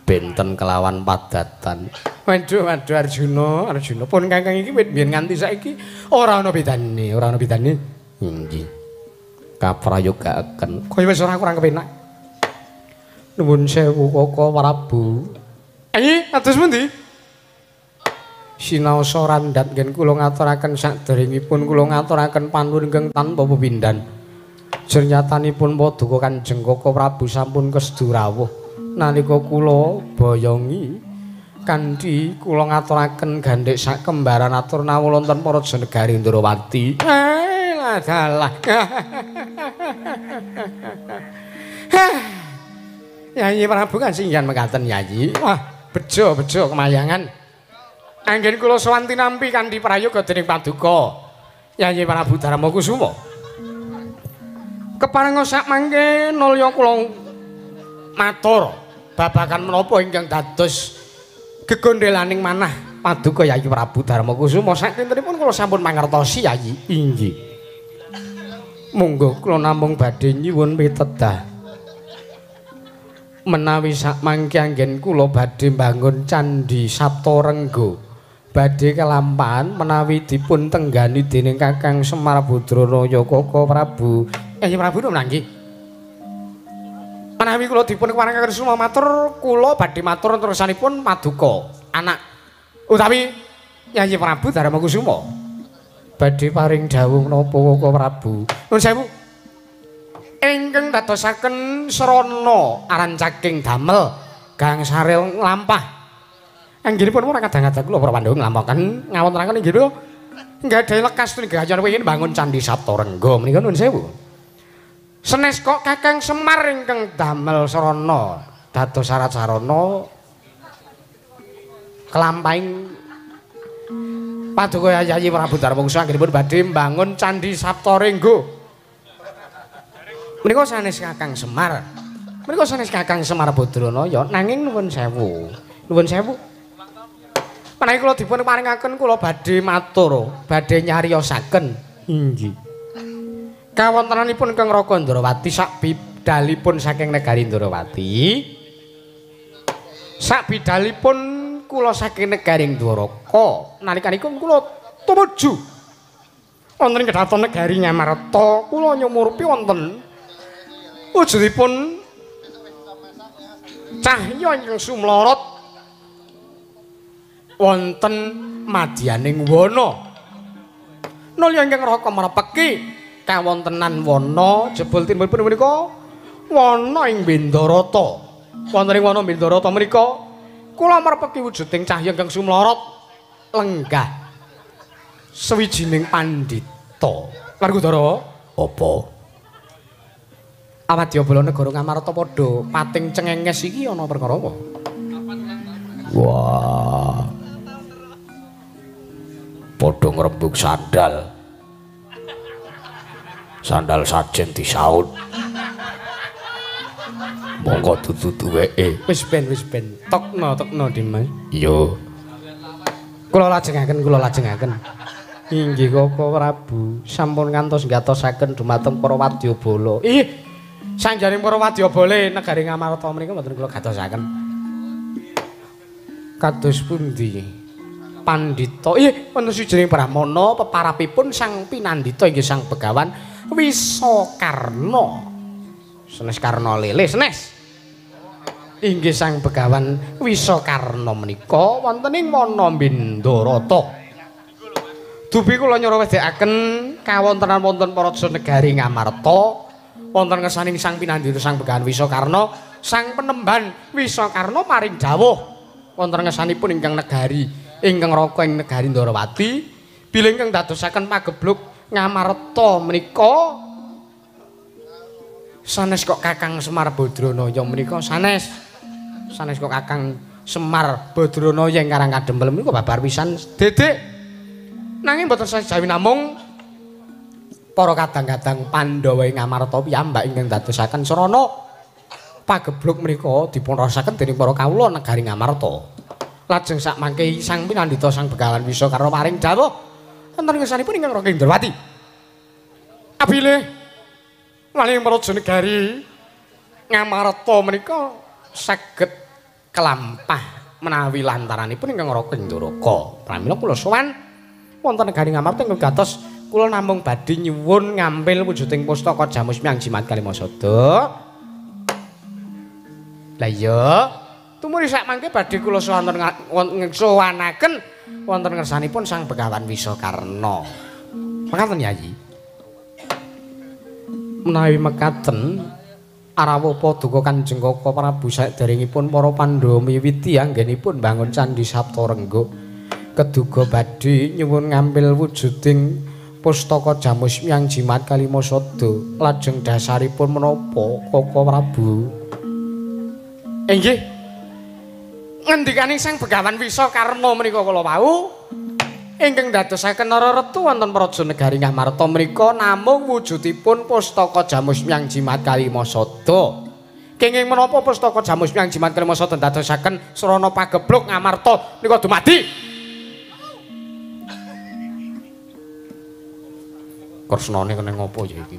benten kelawan padatan. Waduh waduh Arjuna, Arjuna pun kakang iki wit biyen nganti saiki ora ana bedane, ora ana bedane. Inggih. Kaprayogaaken. Kaya wis ora kurang kepenak. Nuwun sewu Kaka Prabu. Atus pundi? Sinaosa randhat nggen kula ngaturaken saderengipun kula ngaturaken panuwun ingkang tanpa pepindhan. Jernyatanipun paduka Kanjeng Kaka Prabu sampun kesdu rawuh. Nalika kula boyongi kanthi kula ngaturaken gandhek sak kembaran atur nawul wonten Praja Negari Ndrawati. Dalah. Yayi Prabu kan singgihan mekaten Yayi. Wah, bejo-bejo kemayangan. Anggen kula sowan tinampi kanthi prayoga dening paduka Yayi Prabu Darma Kusuma. Keparenga sak mangke nulya kula matur babagan menapa ingkang dados gegondhelaning manah paduka Yayi Prabu Darma Kusuma. Sakintenipun kula sampun mangertosi Yayi. Inggih. Monggo kula namung badhe nyuwun pitedah. Menawi sak mangke anggen kula badhe mbangun Candhi Saptarengga, badhe kelampahan menawi dipun tenggani dening Kakang Semar Badranaya Kaka Prabu. Yayi Prabu nggih. Menawi kula dipun keparengaken suma matur, kula badhe matur terusanipun paduka anak utawi Yayi Prabu Darma Kusuma. Badhe paring dawuh napa Kaka Prabu? Nuwun sewu. Ingkang dadosaken srana arancaking damel gangsaril nglampah. Anggenipun ora kadang-kadang kula para Pandhawa nglampahaken ngawontenaken inggih punika nggadahi lekas tunggajan wingin bangun Candhi Saptarengga menika nuwun sewu. Senes kok Kakang Semar ingkang damel srana dados syarat sarana kelampahing Paduka Yayi Prabu Darmawangsa anggenipun badhe mbangun Candhi Saptarengga. Menika sanes Kakang Semar. Menika sanes Kakang Semar Badranaya nanging nuwun sewu. Nuwun sewu. Menawi kula dipun paringaken kula badhe matur, badhe nyariosaken. Inggih. Kawontenanipun Kang Raka Ndrawati sak bidalipun saking negari Ndrawati. Sak bidalipun kula saking negari Dwaraka, nalikanipun kula tumuju wonten ing kedaton negari Ngamarta, kula nyumurupi wonten wujudipun cahya ingkang sumlorot wonten madyaning wana. Nalika ingkang Raka marepeki kawontenan wana jebul timbulipun punika wana ing Bendarata. Wonten ing wana Bendarata menika kula marepeki wujuding cahya ingkang sumlorot lenggah sawijining pandhita. Werkudara, apa? Awadyabala negara Ngamarta padha pating cengenges iki ana perkara apa? Wah. Padha ngrembug sandal. Sandal sajen disaut. Monggo dudu duweke. Wis ben, wis ben. Tokno, tokno Dimas. Iya. Kula lajengaken, kula lajengaken. Inggih Koko Prabu, sampun ngantos gatosaken dumateng para wadyabala. Ih, sanjaring para wadyabala negari Ngamarta menika mboten kula gatosaken. Kados pundi? Pandhita. Ih, wonten sawijining brahmana peparapipun Sang Pinandita inggih Sang Begawan Wisakarna. Senes Karna lele senes. Inggih Sang Begawan Wisakarna menika wonten ing wana Bendarata. Dupi kula nyurawedekaken kawontenan wonten paraja negari Ngamarta wonten ngersaning Sang Pinandita Sang Begawan Wisakarna, Sang Penemban Wisakarna paring dawuh wonten ngersanipun ingkang negari ingkang raka ing negari Ndrawati bilih ingkang dadosaken pagebluk Ngamarta menika sanes kok Kakang Semar Badranaya menika sanes. Sanes kok Kakang Semar Badranaya ing Karang Kadempel menika babar pisan dedek. Nanging boten sajawi namung para kadang-kadang Pandhawa ing Ngamarta piyambak ingkang dadosaken srana pagebluk menika dipun raosaken dening para kawula negari Ngamarta. Lajeng sakmangke Sang Pinandita Sang Begawan Wisakarna paring dawuh wonten ngersanipun ingkang Raka Indrawati. Abilih wali praja negari Ngamarta menika saged kelampah menawi lantaranipun ingkang Raka Indaraka. Pramila kula sowan wonten negari Ngamarta ingkang gatos kula namung badhe nyuwun ngampil wujuding pustaka Jamus Miang Jimat Kalimasada. Lah iya, tumuri sakmangke badhe kula sowanaken wonten ngersanipun Sang Begawan Wisakarna. Mekaten Yayi. Menawi mekaten arawuh paduka Kanjeng Kaka Prabu saderengipun para Pandhawa miwiti anggenipun mbangun Candhi Saptarengga keduga badhe nyuwun ngampil wujuding pustaka Jamus Miang Jimat Kalimasada lajeng dasaripun menapa Kaka Prabu? Inggih. Ngendikane Sang Begawan Wisakarna menika kala wau ingkang dadosaken Nararetu wonten praja negari Ngamarta menika namung wujudipun pustaka Jamus Miang Jimat Kalimasada. Kenging menapa pustaka Jamus Miang Jimat Kalimasada dadosaken srana pagebluk Ngamarta menika dumadi? Kresnane kene ngopo ya iki?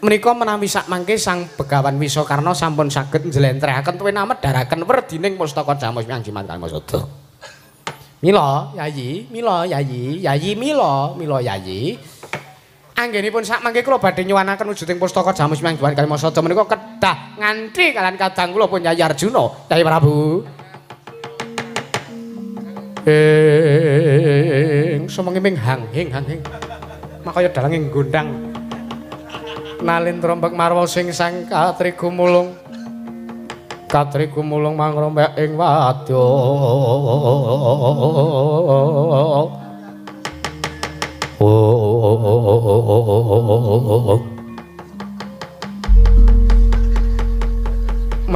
Menika menawi sakmangke Sang Begawan Wisakarna sampun saged njlentrehaken tuwin amedharaken werdining pustaka Jamus Miang Jimat Kalimasada. Mila Yayi, mila Yayi, Yayi mila, mila Yayi. Anggenipun sakmangke kula badhe nyuwunaken wujuding pustaka Jamus Miang Jimat Kalimasada menika kedah nganthi kalian kadang kula pun Yayi Arjuna, Yayi Prabu. Ing sumenging hang hing hang hing. Makaya dalange gondang. Nalindra mbek marwa sing sang katrigumulung. Katrigumulung mangrombek ing wadya.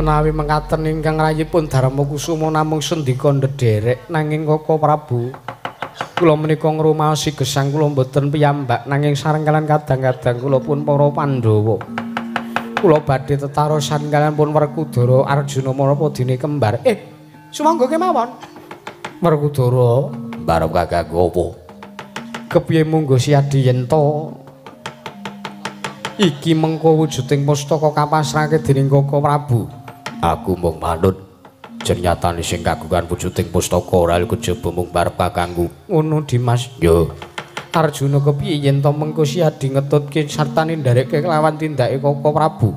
Menawi mekaten ingkang rayipun Darmakusuma namung sendika ndederek nanging Koko Prabu kula menika ngrumaosi gesang kula mboten piyambak nanging sareng kalian kadang-kadang kula pun para Pandhawa. Kula badhe tetarosan kalian pun Werkudara Arjuna menapa dene kembar. Sumangga kemawon. Werkudara barep kakangku apa? Kepiye munggo siadi yen to iki mengko wujuding pustaka kapasrahke dening Koko Prabu. Aku mung manut. Nyatane sing kagungan wujuding pustaka ora kejaba mung barep kakangku. Ngono Dimas. Yo. Arjuna kepiye yen to mengko siadi ngetutke sartane nderekke kelawan tindake Koko Prabu.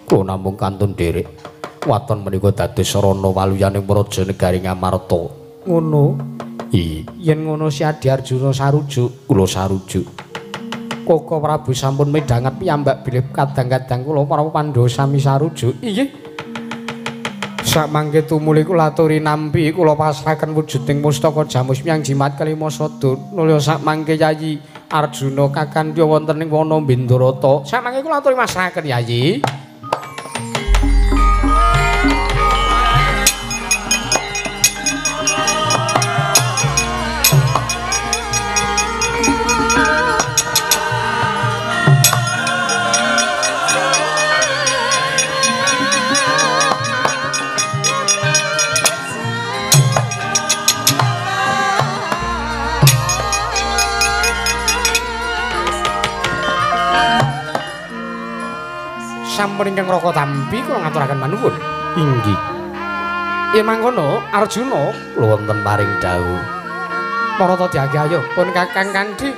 Kula namung kantun nderek. Waton menika dados sarana waluyaning praja negari Ngamarta. Ngono. Iya. Yen ngono siadi Arjuna sarujuk, kula sarujuk. Koko Prabu sampun midhanget piyambak bilih kadang-kadang kula para Pandhawa sami sarujuk. Inggih. Samangke tumuli kula aturi nampi kula pasrahaken wujuding pustaka Jamus Myang Jimat Kelima Sada. Nulya samangke Yayi Arjuna kakandya wonten ing wana Bindarata. Samangke kula aturi masrahaken Yayi. Sampun ingkang raka tampi kula ngaturaken panuwun. Inggih. Yen mangkono Arjuna kula wonten paring dawuh. Marata diage ayo pun Kakang Kandhi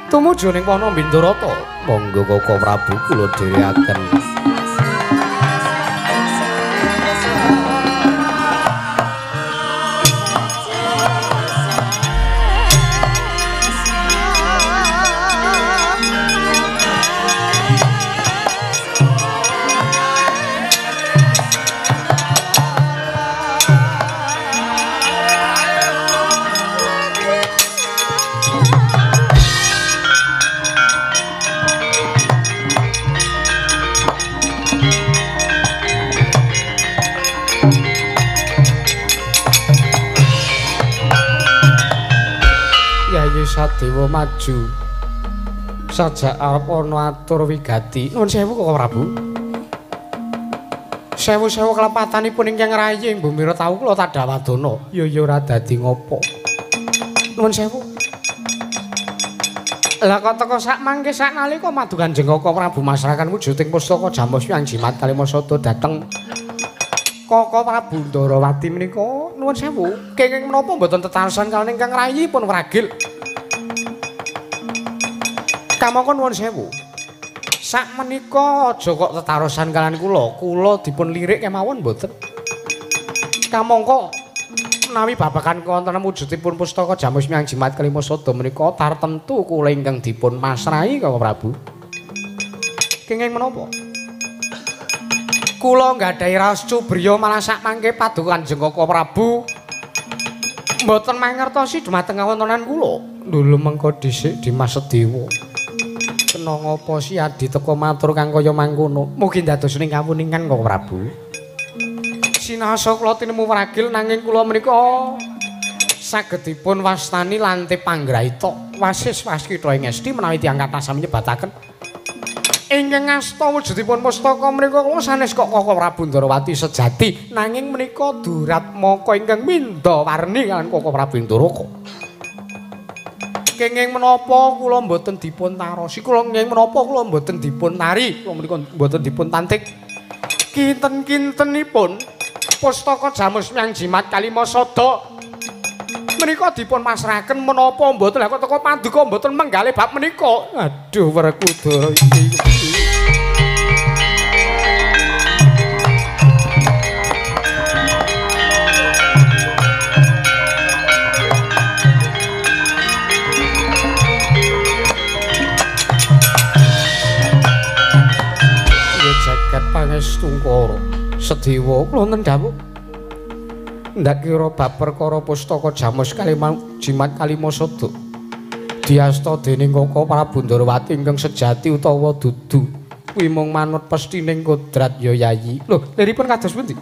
tumuju ning wana Bindarata. Monggo Koko Prabu kula dherekaken. Sadewa maju sajak arep ana atur wigati. Nuwun sewu Koko Prabu. Sewu-sewu kelepatanipun ingkang rayi ing bumi tau kula tadhawadana. Ya ya ora dadi ngopo. Nuwun sewu. Lah kok teka sak mangke sak nalika madu Kanjeng Koko Prabu masrahaken wujuding pustaka Jamus Myang Jimat Kalima Sada dhateng Koko Prabu Ndarawati menika. Nuwun sewu. Kenging menapa mboten tetarosan kaliyan ingkang rayi pun wragil. Kamangka nuwun sewu. Sak menika aja kok tetarosan kaliyan kula, kula dipun lirik kemawon mboten. Kamangka menawi babagan wonten wujudipun pustaka Jamus Myang Jimat Kelima Sada menika tartemtu kula ingkang dipun masrahi Koko Prabu. Kenging menapa? Kula nggadahi raos cubriya malah sak mangke paduka Kanjeng Koko Prabu mboten mangertosi dumateng kawontenan kula. Lho mengko dhisik Dimas Sedewa. Kena ngapa siadi teka matur kang kaya mangkono? Mugi ndados ning kawuningan Koko Prabu. Sinasa kula tinemu wragil nanging kula menika saged dipun wastani lante panggraita. Wasis waskita ing esti menawi tiyang kathah sami nyebataken ingkang asta wujudipun pustaka menika kula sanes kok Koko Prabu Ndarawati sejati nanging menika duratmaka ingkang mindha warni kaliyan Koko Prabu Ndaraka. Kenging menapa kula mboten dipun tarosi, kula kenging menapa kula mboten dipun tari, kula menika mboten dipun tantik. Kinten-kintenipun pustaka Jamus Myang Jimat Kalima Sada menika dipun masrahaken menapa mboten. Lah kok teka paduka mboten menggalih bab menika. Aduh Werkudara iki. Pangestungkara Sedewa kula wonten dawuh ndak kira bab perkara pustaka Jamus Kalima Jimat Kalima Sada diasta dening Koko Prabu Ndarawati ingkang sejati utawa dudu. Kuwi mung manut pestining kodrat ya Yayi. Lho, liripun kados pundi?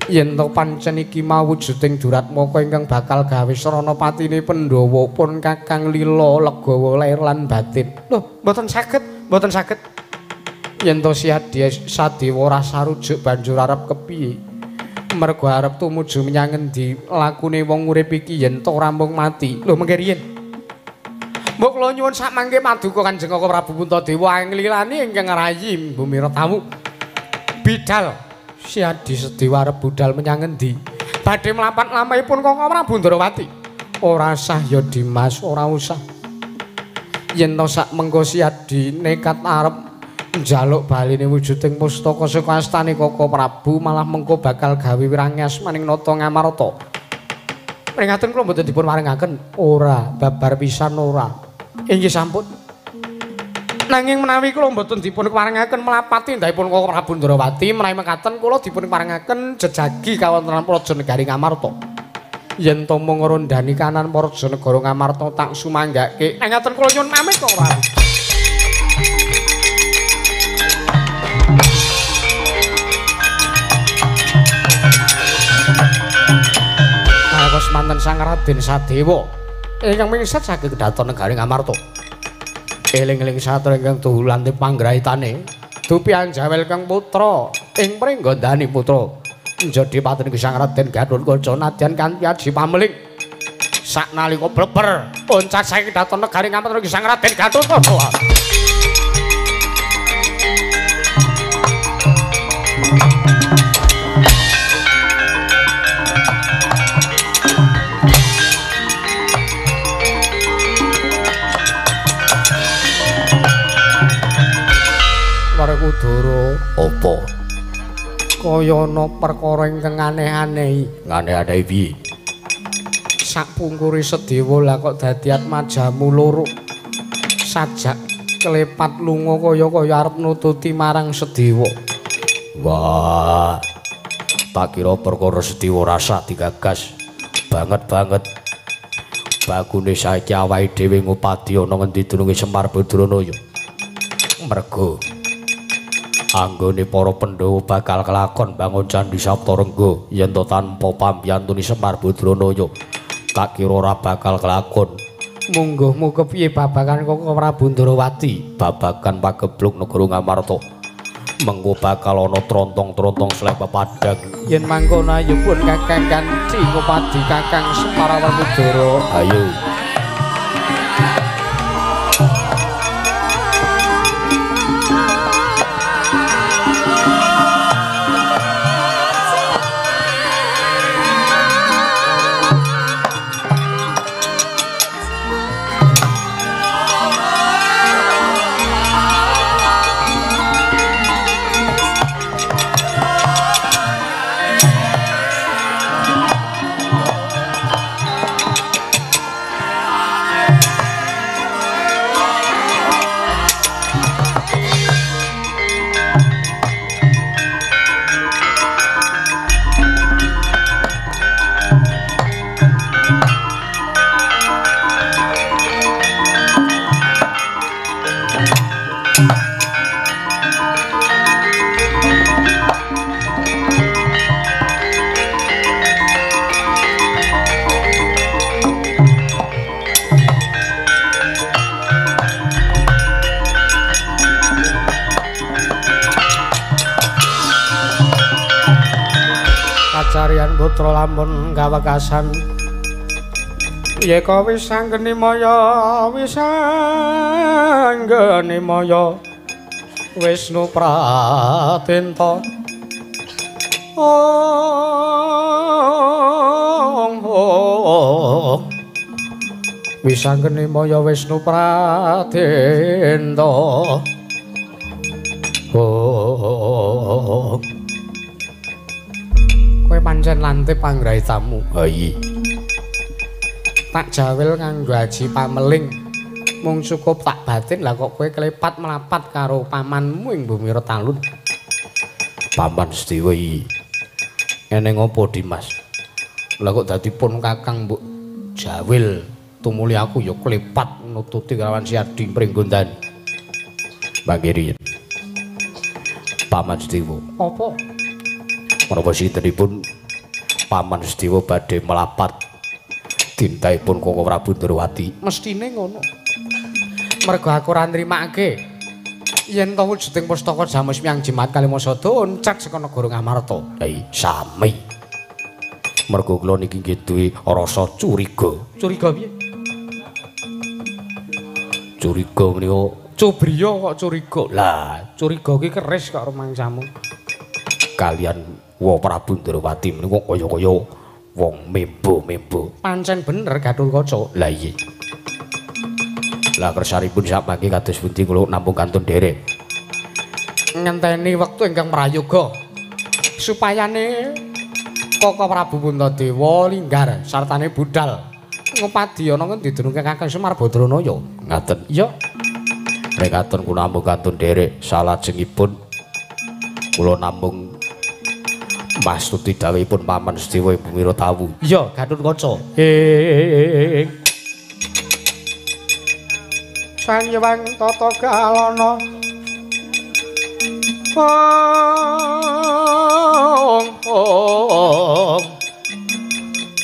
Yen to pancen iki mawujuding duratmaka ingkang bakal gawe srana patine Pandhawa pun Kakang lila legawa lair lan batin. Lho, mboten saged, mboten saged. Yen to si Adi Sadewa ora sarujuk banjur arep kepiye? Mergo arep tumuju menyang ngendi lakune wong urip iki yen to rampung mati. Lho, mengke riyin. Mbok kula nyuwun sak mangke paduka Kanjeng Kaka Prabu Puntadewa nglilani ingkang rayi Bumi Retamu. Bidal si Adi Sadewa arep budal menyang ngendi? Badhe mlapat lamahipun Kaka Prabu Ndrawati. Ora sah ya Dimas, ora usah. Yen to sak mengko si Adi nekat arep njaluk baline wujuding pustaka saka astane Kaka Prabu malah mengko bakal gawe wirangas maning nata Ngamarta. Pringaten kula mboten dipun paringaken. Ora, babar pisan ora. Inggih sampun. Nanging menawi kula mboten dipun paringaken mlapati ndahipun Kaka Prabu Ndrawati menawi mekaten kula dipun paringaken jejagi kawontenan Praja Negari Ngamarta. Yen to mung ngrondani kanan Praja Negara Ngamarta tak sumanggake. Ngaten kula nyuwun pamit Kaka Prabu. Manten Sang Raden Sadewa ingkang mingsat saking kedaton negari Ngamarta. Eling-eling satra ingkang tuhulan panggraitane dupi anjawel kang putra ing pringgondani putra njadi paten Sang Raden Gatotkaca nadyan kanthi aji pameling. Saknalika bleber loncat saking kedaton negari Ngamarta Sang Raden Gatotkaca. Werkudara, apa? Kaya ana perkara ingkang aneh-aneh. Aneh-aneh piye? Sakpungkure Sedewa lah kok dadi atmajamu loro. Sajak klepat lunga kaya-kaya arep nututi marang Sedewa. Wah. Tak kira perkara Sedewa rasa digagas banget-banget. Bagune saiki awake dhewe ngupadi ana ngendi dununge Semar Badranaya. Mergo anggone para Pandhawa bakal kelakon bangun Candhi Saptarengga yen to tanpa pambiyantune Semar Badranaya tak kira ora bakal kelakon. Mungguhmu kepiye babagan Kaka Prabu Ndrawati? Babagan pagebluk negara Ngamarta mengko bakal ana trontong-trontong sleh pepadang. Yen mangkono ayo pun Kakang kanthi ngupadi Kakang Semar Werkudara. Ayo. Kacarian putra lamun kawekasan yeka wis anggeni maya wis anggeni maya Wisnu Pratenta ong ong wis anggeni maya Wisnu Pratenta ong. Kowe pancen lantip panggraitamu. Ha iya. Tak jawil nganggo aji pameling. Mung cukup tak batin lah kok kowe klepat mlapat karo pamanmu ing Bumi Retalun. Paman Sedewa iki. Ngene ngopo Dimas? Lah kok dadi pun Kakang mbok jawil tumuli aku ya klepat nututi kelawan si Adi Pringgondani. Mangke riyin. Paman Setiwa. Apa? Menapa sintenipun Paman Setiwa badhe melapat tintahipun Koko Prabu Ndorowati? Mestine ngono. Mergo aku ora nrimake yen to wujuding pustaka Jamus Miang Jimat Kalimasada oncet saka negara Ngamarta. Lah sami. Mergo kula niki nggih duwe rasa curiga. Curiga piye? Curiga menika cubriya kok curiga. Lah, curiga ki keris kok rumangsamu. Kalian Wa Prabu Ndorowati menika kaya-kaya wong membo-membo. Pancen bener Gathotkaca. Lah iya. Lah kersanipun sakmangke kados pundi kula namung kantun nderek. Ngenteni wektu ingkang prayoga supayane Koko Prabu Puntadewa linggar sartane budal ngupadiyana ngendi dununge Kakang Semar Badranaya. Ngaten. Iya. Nek katon kula namung kantun nderek salajengipun kula namung mastuti dawuhipun Paman Setiwa Ibu Wiratawu. Iya, Gathotkaca. Sang Hyang Tata Kalana. Ong ong.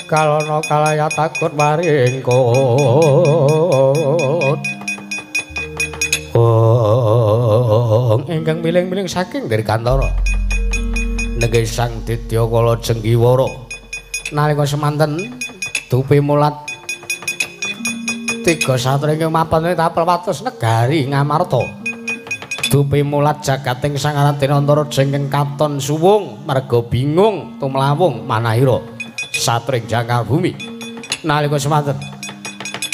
Kalana kalaya takut maringkut. Ong ingkang miling-miling saking Dirgantara. Nggih Sang Ditya Kala Jenggiwara. Nalika semanten dupi mulat tiga satria ingkang mapan ing tapel wates negari Ngamarta. Dupi mulat jagating Sang Raden Antaraja ingkang katon suwung merga bingung tumlawung manahira satring jangkar bumi. Nalika semanten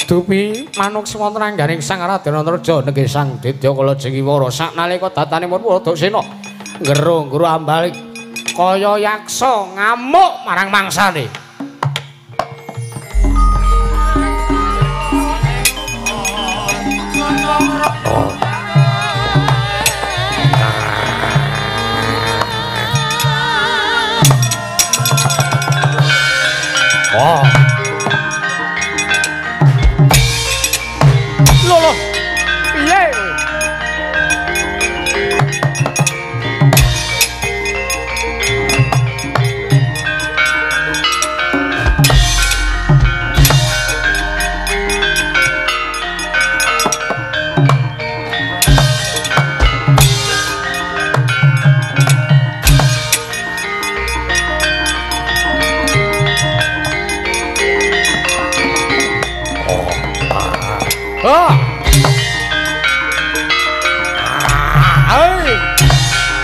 dupi manuk sewonten angganing Sang Raden Antaraja nggih Sang Ditya Kala Jenggiwara saknalika datane Purwodaksena ngeru-ngeru ambalik kaya yaksa ngamuk marang mangsane. Oh. Oh. Lho lho. Piye? Ah. Hei.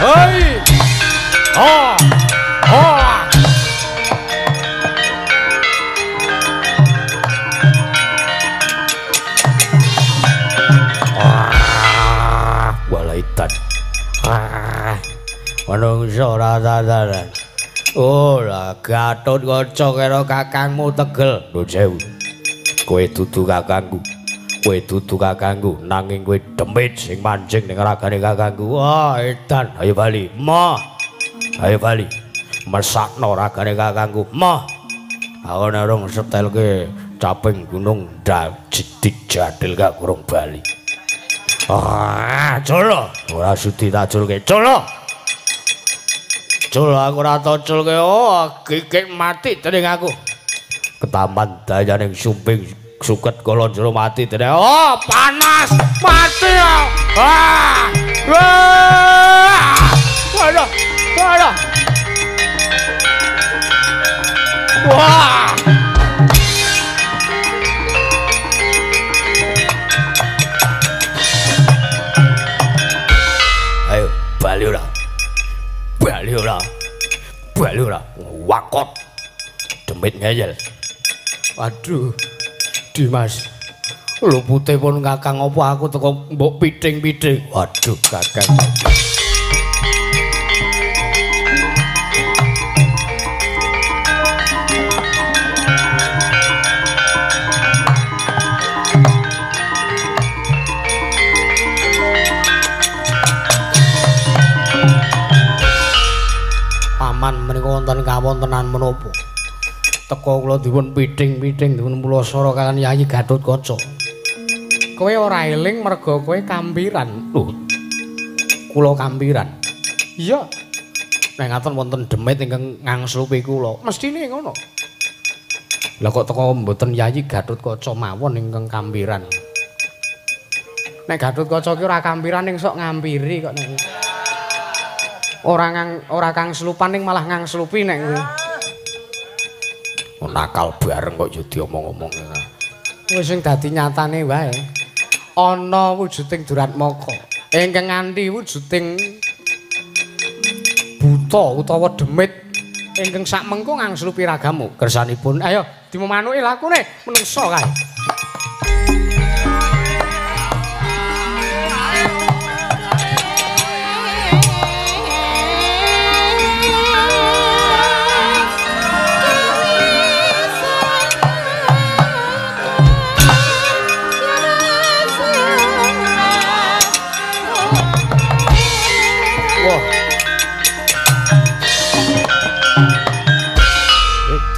Hei. Oh. Oh. Ah, walaitan. Ah. Manungsa ora tataran. Ora Gathotkaca karo kakangmu tegel. Nuwun sewu. Kowe dudu kakangku. Kowe dudu kakangku nanging kowe demit sing mancing ning ragane kakangku. Wah, edan, ayo bali. Moh. Ayo bali. Mesakno ragane kakangku. Moh. Aku nek rung setelke caping gunung jidik jadil gak kurung bali. Ah, colo. Ora sudi tak culke. Colo. Cul aku ora tau culke. Oh, gigit mati dening aku. Ketampan dayaning sumping suket kala jero mati dene. Oh, panas. Mati ya. Ah. Wah. Waduh. Waduh. Wah. Ayo bali ora. Bali ora. Bali ora. Wakot. Demit ngeyel. Waduh. Dimas, lupute pun kakang apa aku teko mbok piting-piting. Waduh kakang. Paman menika wonten kawontenan menapa? Teko kula dipun piting-piting dipun pulasara kaliyan Yayi Gathotkaca. Kowe ora eling merga kowe kampiran. Lho. Kula kampiran. Iya. Nek ngaten wonten demit ingkang ngangslupi kula. Mestine ngono. Lah kok teko mboten Yayi Gathotkaca mawon ingkang kampiran. Nek Gathotkaca ki ora kampiran ning sok ngampiri kok nek. Ora kang slupan ning malah ngangslupi nek kuwi. Nakal bareng kok yo diomong-omong. Wis sing dadi nyatane wae. Ana wujuding Duratmaka ingkang nganti wujuding buta utawa demit ingkang sakmengko ngangslupi ragamu. Kersanipun ayo dimemanuki lakune menungsa kae.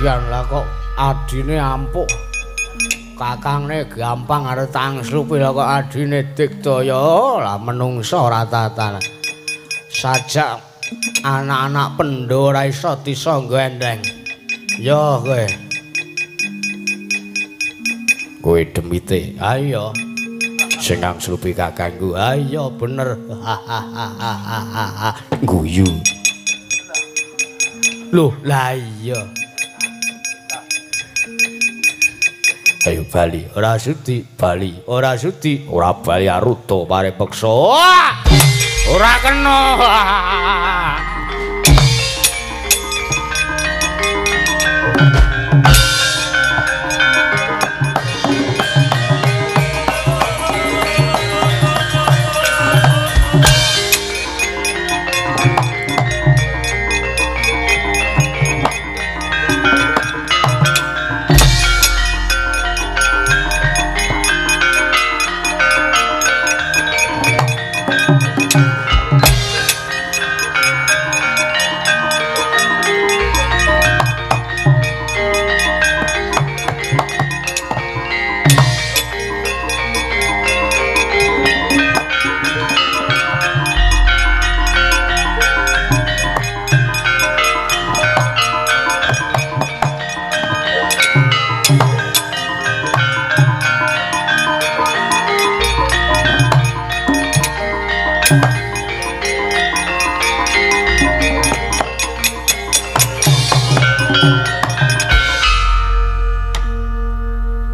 Lah kok adine ampuh, kakangne gampang arep tangslupi, lah kok adine digdaya. Lah menungsa ora tatan. Sajak anak-anak pendho ora iso disangga endeng. Ya kowe. Kowe demite. Ayo. Sing ngangslupi kakangku. Ayo bener. Guyu. Loh, lah iya. Ayo bali, ora sudi, bali, ora sudi, ora bali aruta pare peksa. Ora kena.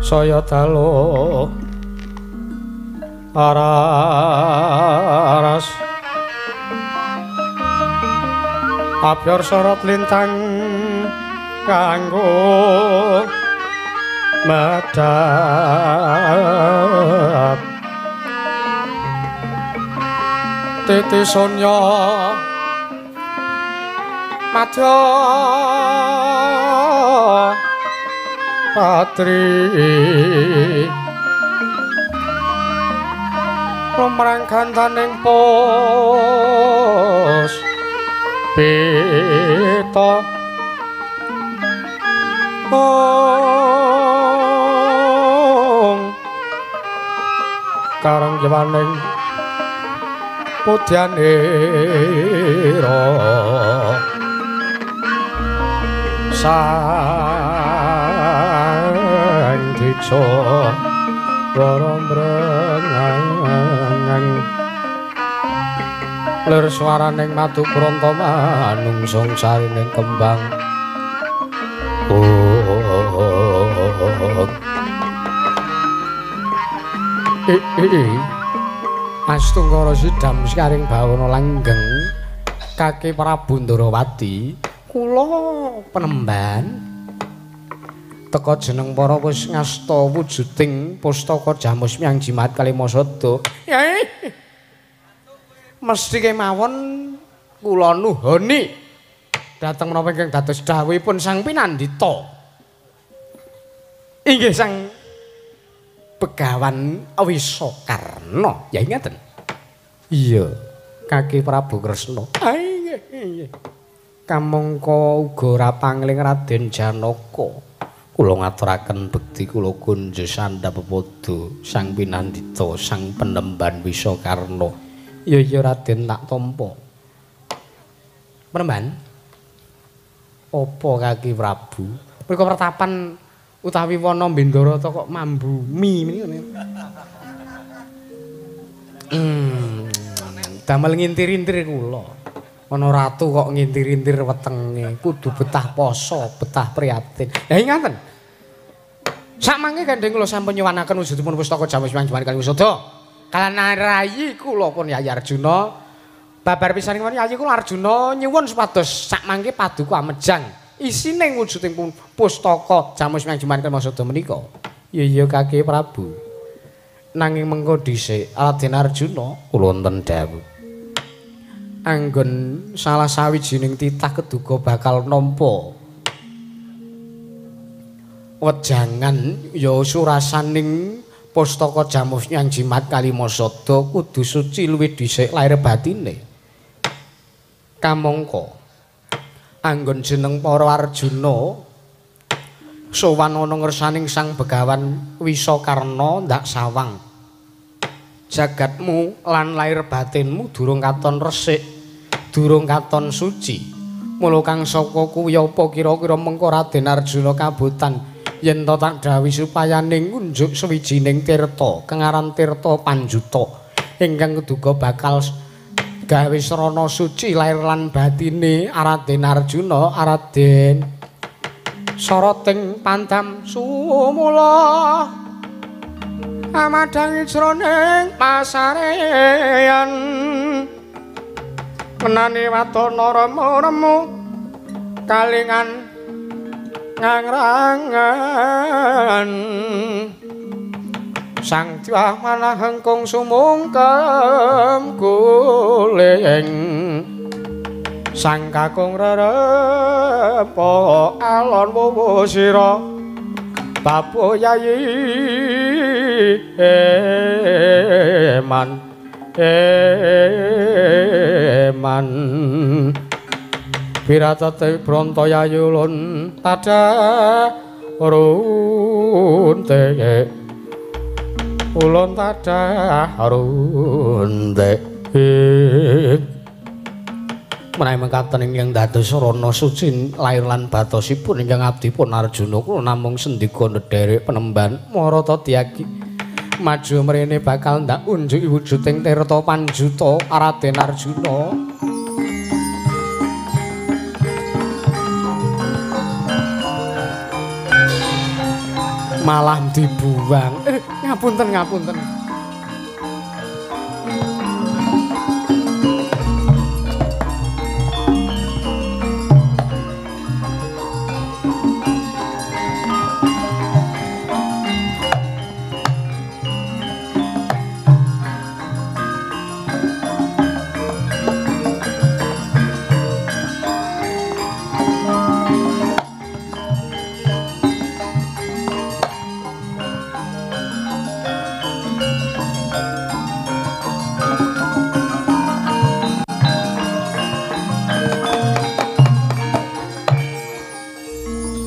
Saya dalu aras abyor sorot lintang kanggo medhap titi sunya madya patri lumrang gantaning pos pita ong karang jewaning pudyanira sang diksa warambrengang lir swaraning madu pranta manungsung sarining kembang. Astungkara sidam sekaring bawana langgeng kaki Prabu Ndorowati kula penemban teka jeneng para wis ngasta wujuding pustaka jamus miang jimat kalimasada. Yai mesti kemawon kula nuhoni dhateng menapa ingkang dados dawuhipun Sang Pinandita. Inggih Sang Begawan Wisakarna. Ya ngaten. Iya, kaki Prabu Kresna. Inggih, inggih. Kamangka uga ora pangling Raden Janaka. Kula ngaturaken bekti kula kunjo sandhap pepadha Sang Pinandita Sang Penemban Wisakarna. Ya iya Raden tak tampa. Penemban. Apa Kaki Prabu? Mriko pertapan utawi wana Bendarata kok mambu mi menika. Damel ngintir-intir kula. Ana ratu kok ngintir-intir wetenge, kudu betah poso, betah prihatin. Lah ngaten. Sakmangke gandeng kula sampun nyuwunaken wujudipun pustaka Jamus Manjuman Kalimasada. Kalian rayi kula pun Yayi Arjuna. Babar pisan kemawon Yayi kula Arjuna nyuwun supados sakmangke paduka amejang isine wujuding pustaka Jamus Manjuman Kalimasada menika. Ya iya Kaki Prabu. Nanging mengko dhisik Raden Arjuna kula wonten dawuh. Anggon salah sawijining titah keduga bakal nampa wejangan ya surasaning pustaka Jamus Nyang Jimat Kalimasada kudu suci luwih dhisik lair batine. Kamangka anggon jeneng para Arjuna sowan ana ngersaning Sang Begawan Wisakarna ndak sawang. Jagatmu lan lair batinmu durung katon resik, durung katon suci. Mula kang saka kuwi apa kira-kira mengko Raden Arjuna kabotan yen to tak dawuhi supayane ngunjuk sawijining tirta kengaran Tirta Panjuta ingkang keduga bakal gawe srana suci lair lan batine Raden Arjuna. Raden soroting pandam sumula amadhangi jroning pasareyan menani watana remu-remu kalingan ngangrangan sang Dyah manah hengkung sumungkem guling sang kakung rerempa alon wuwu sira Bapak Yayi eman eman Biratate Bronto Yayi ulun tada runte ulun tada runte. Menawi mekaten ingkang dados sarana suci lair lan batosipun ingkang abdipun Arjuna kula namung sendika ndherek penemban marata diyaki maju mrene bakal ndak unjuki wujuding Tirta Panjuta Raden Arjuna. Malah dibuang. Ngapunten ngapunten.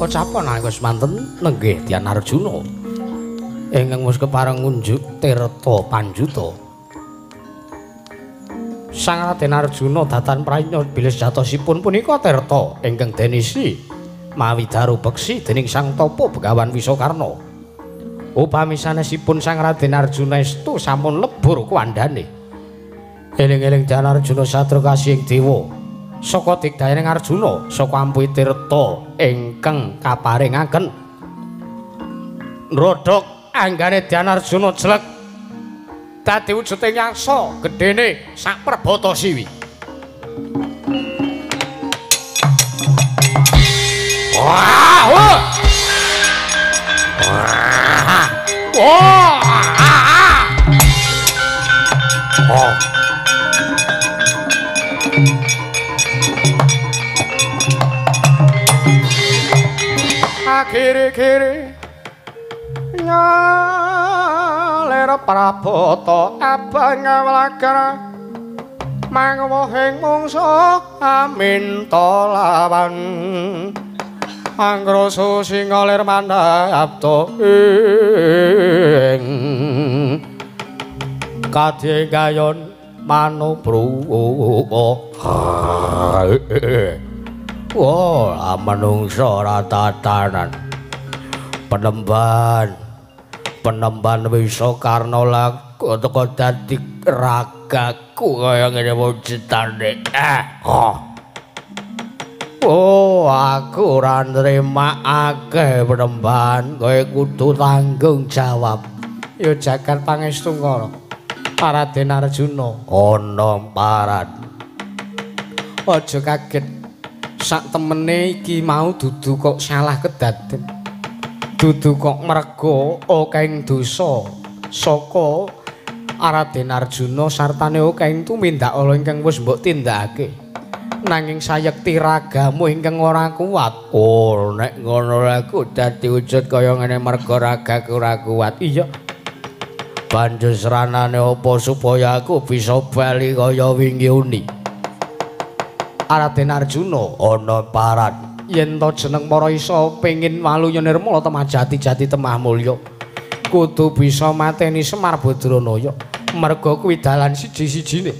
Kocapa nalika semanten nenggih Dyan Arjuna ingkang wis kepareng ngunjuk Tirta Panjuta. Sang Raden Arjuna datan prayitna bilih sejatosipun punika tirta ingkang denisi mawi daru beksi dening Sang Tapa Begawan Wisakarna. Upami sanesipun Sang Raden Arjuna estu sampun lebur kuwandane. Eling-eling Dyan Arjuna satru kasihing dewa. Saka digdayaning Arjuna saka ampuhi tirta ingkang kaparingaken nrodhok anggane Dyan Arjuna jlek dadi wujuding yaksa gedene sak perbata siwi. Wah! Wah! Wah! Oh. Kiri-kiri nyalir prabata abang ngawlakara mangwohing mungsuh aminta lawan angroso singa lir mandhapta ing kadhe gayon Manupru. Wah, manungsa ora tatanan. Penemban Wisakarna laku teko dadi ragaku kaya ngene wujudane. Oh, aku ora nrimakake penemban, kowe kudu tanggung jawab. Ya jagat pangestu Kara. Raden Arjuna ana paran. Aja kaget. Sak temene iki mau dudu kok salah kedaden. Dudu kok merga akehing dosa saka Raden Arjuna sartane akehing tumindak ala ingkang wis mbok tindakake. Nanging sayekti ragamu ingkang ora kuat. Oh, nek ngono aku dadi wujud kaya ngene merga ragaku ora kuat. Iya. Banjur sranane apa supaya aku bisa bali kaya wingi uni? Raden Arjuna ana paran. Yen to jeneng para isa pengin waluya nirmala temah jati-jati temah mulya, kudu bisa mateni Semar Badranaya. Merga kuwi dalan siji-sijine.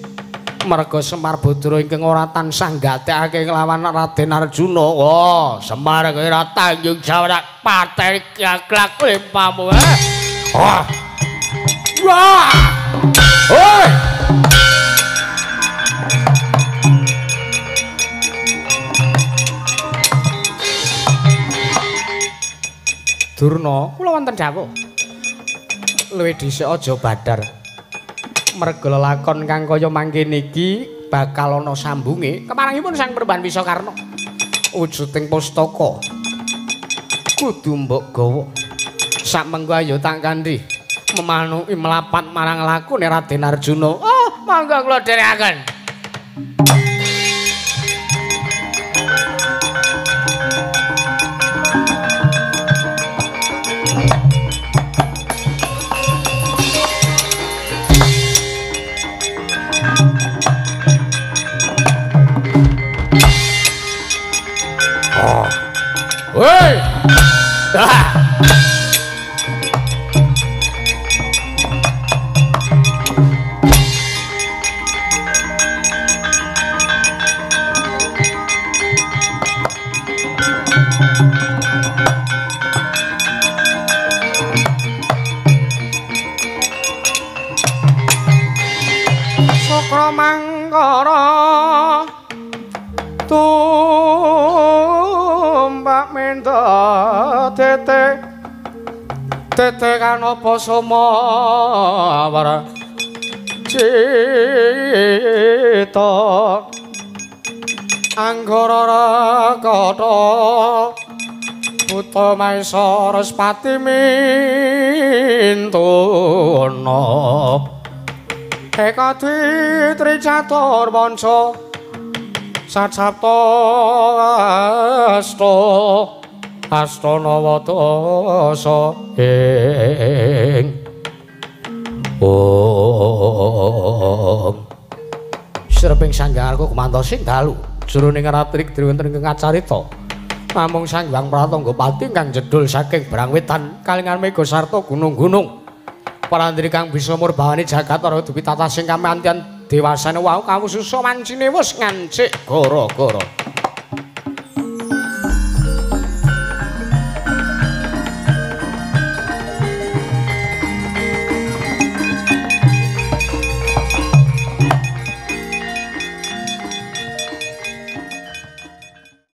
Merga Semar Badra ingkang ora tansah nggatekake nglawan Raden Arjuna. Oh, Semar kowe ora tanggung jawab pateni gaglak limpamu. Wah. Wah. Hoi. Durna, kula wonten dawuh. Luwih dhisik aja badhar. Merga lelakon kang kaya mangkene iki bakal ana sambunge. Keparengipun Sang Peremban Wisakarna. Wujuding pustaka kudu mbok gawa. Sak mengko ayo tak kanthi memanuki mlapat marang lakune Raden Arjuna. Oh, monggo kula dherekaken. Woi. Sukra mangkara tumbak menda tete tete kanapa sumawar cita anggara rakata buta maesa respati mintuna eka dwi tricatur manca sacapta asta asta nawadasa ing Om. Sreping sanggarku kumantos sing dalu jroning ratri wonten ing acarita namung Sang Hyang Pratangga Pati kang jedul saking Brangwetan kalingan mega sarta gunung-gunung parandri kang bisa murbawani jagat ora duwi tata sing kamantian dewasane wau kawususa wancine wis ngancik gara-gara.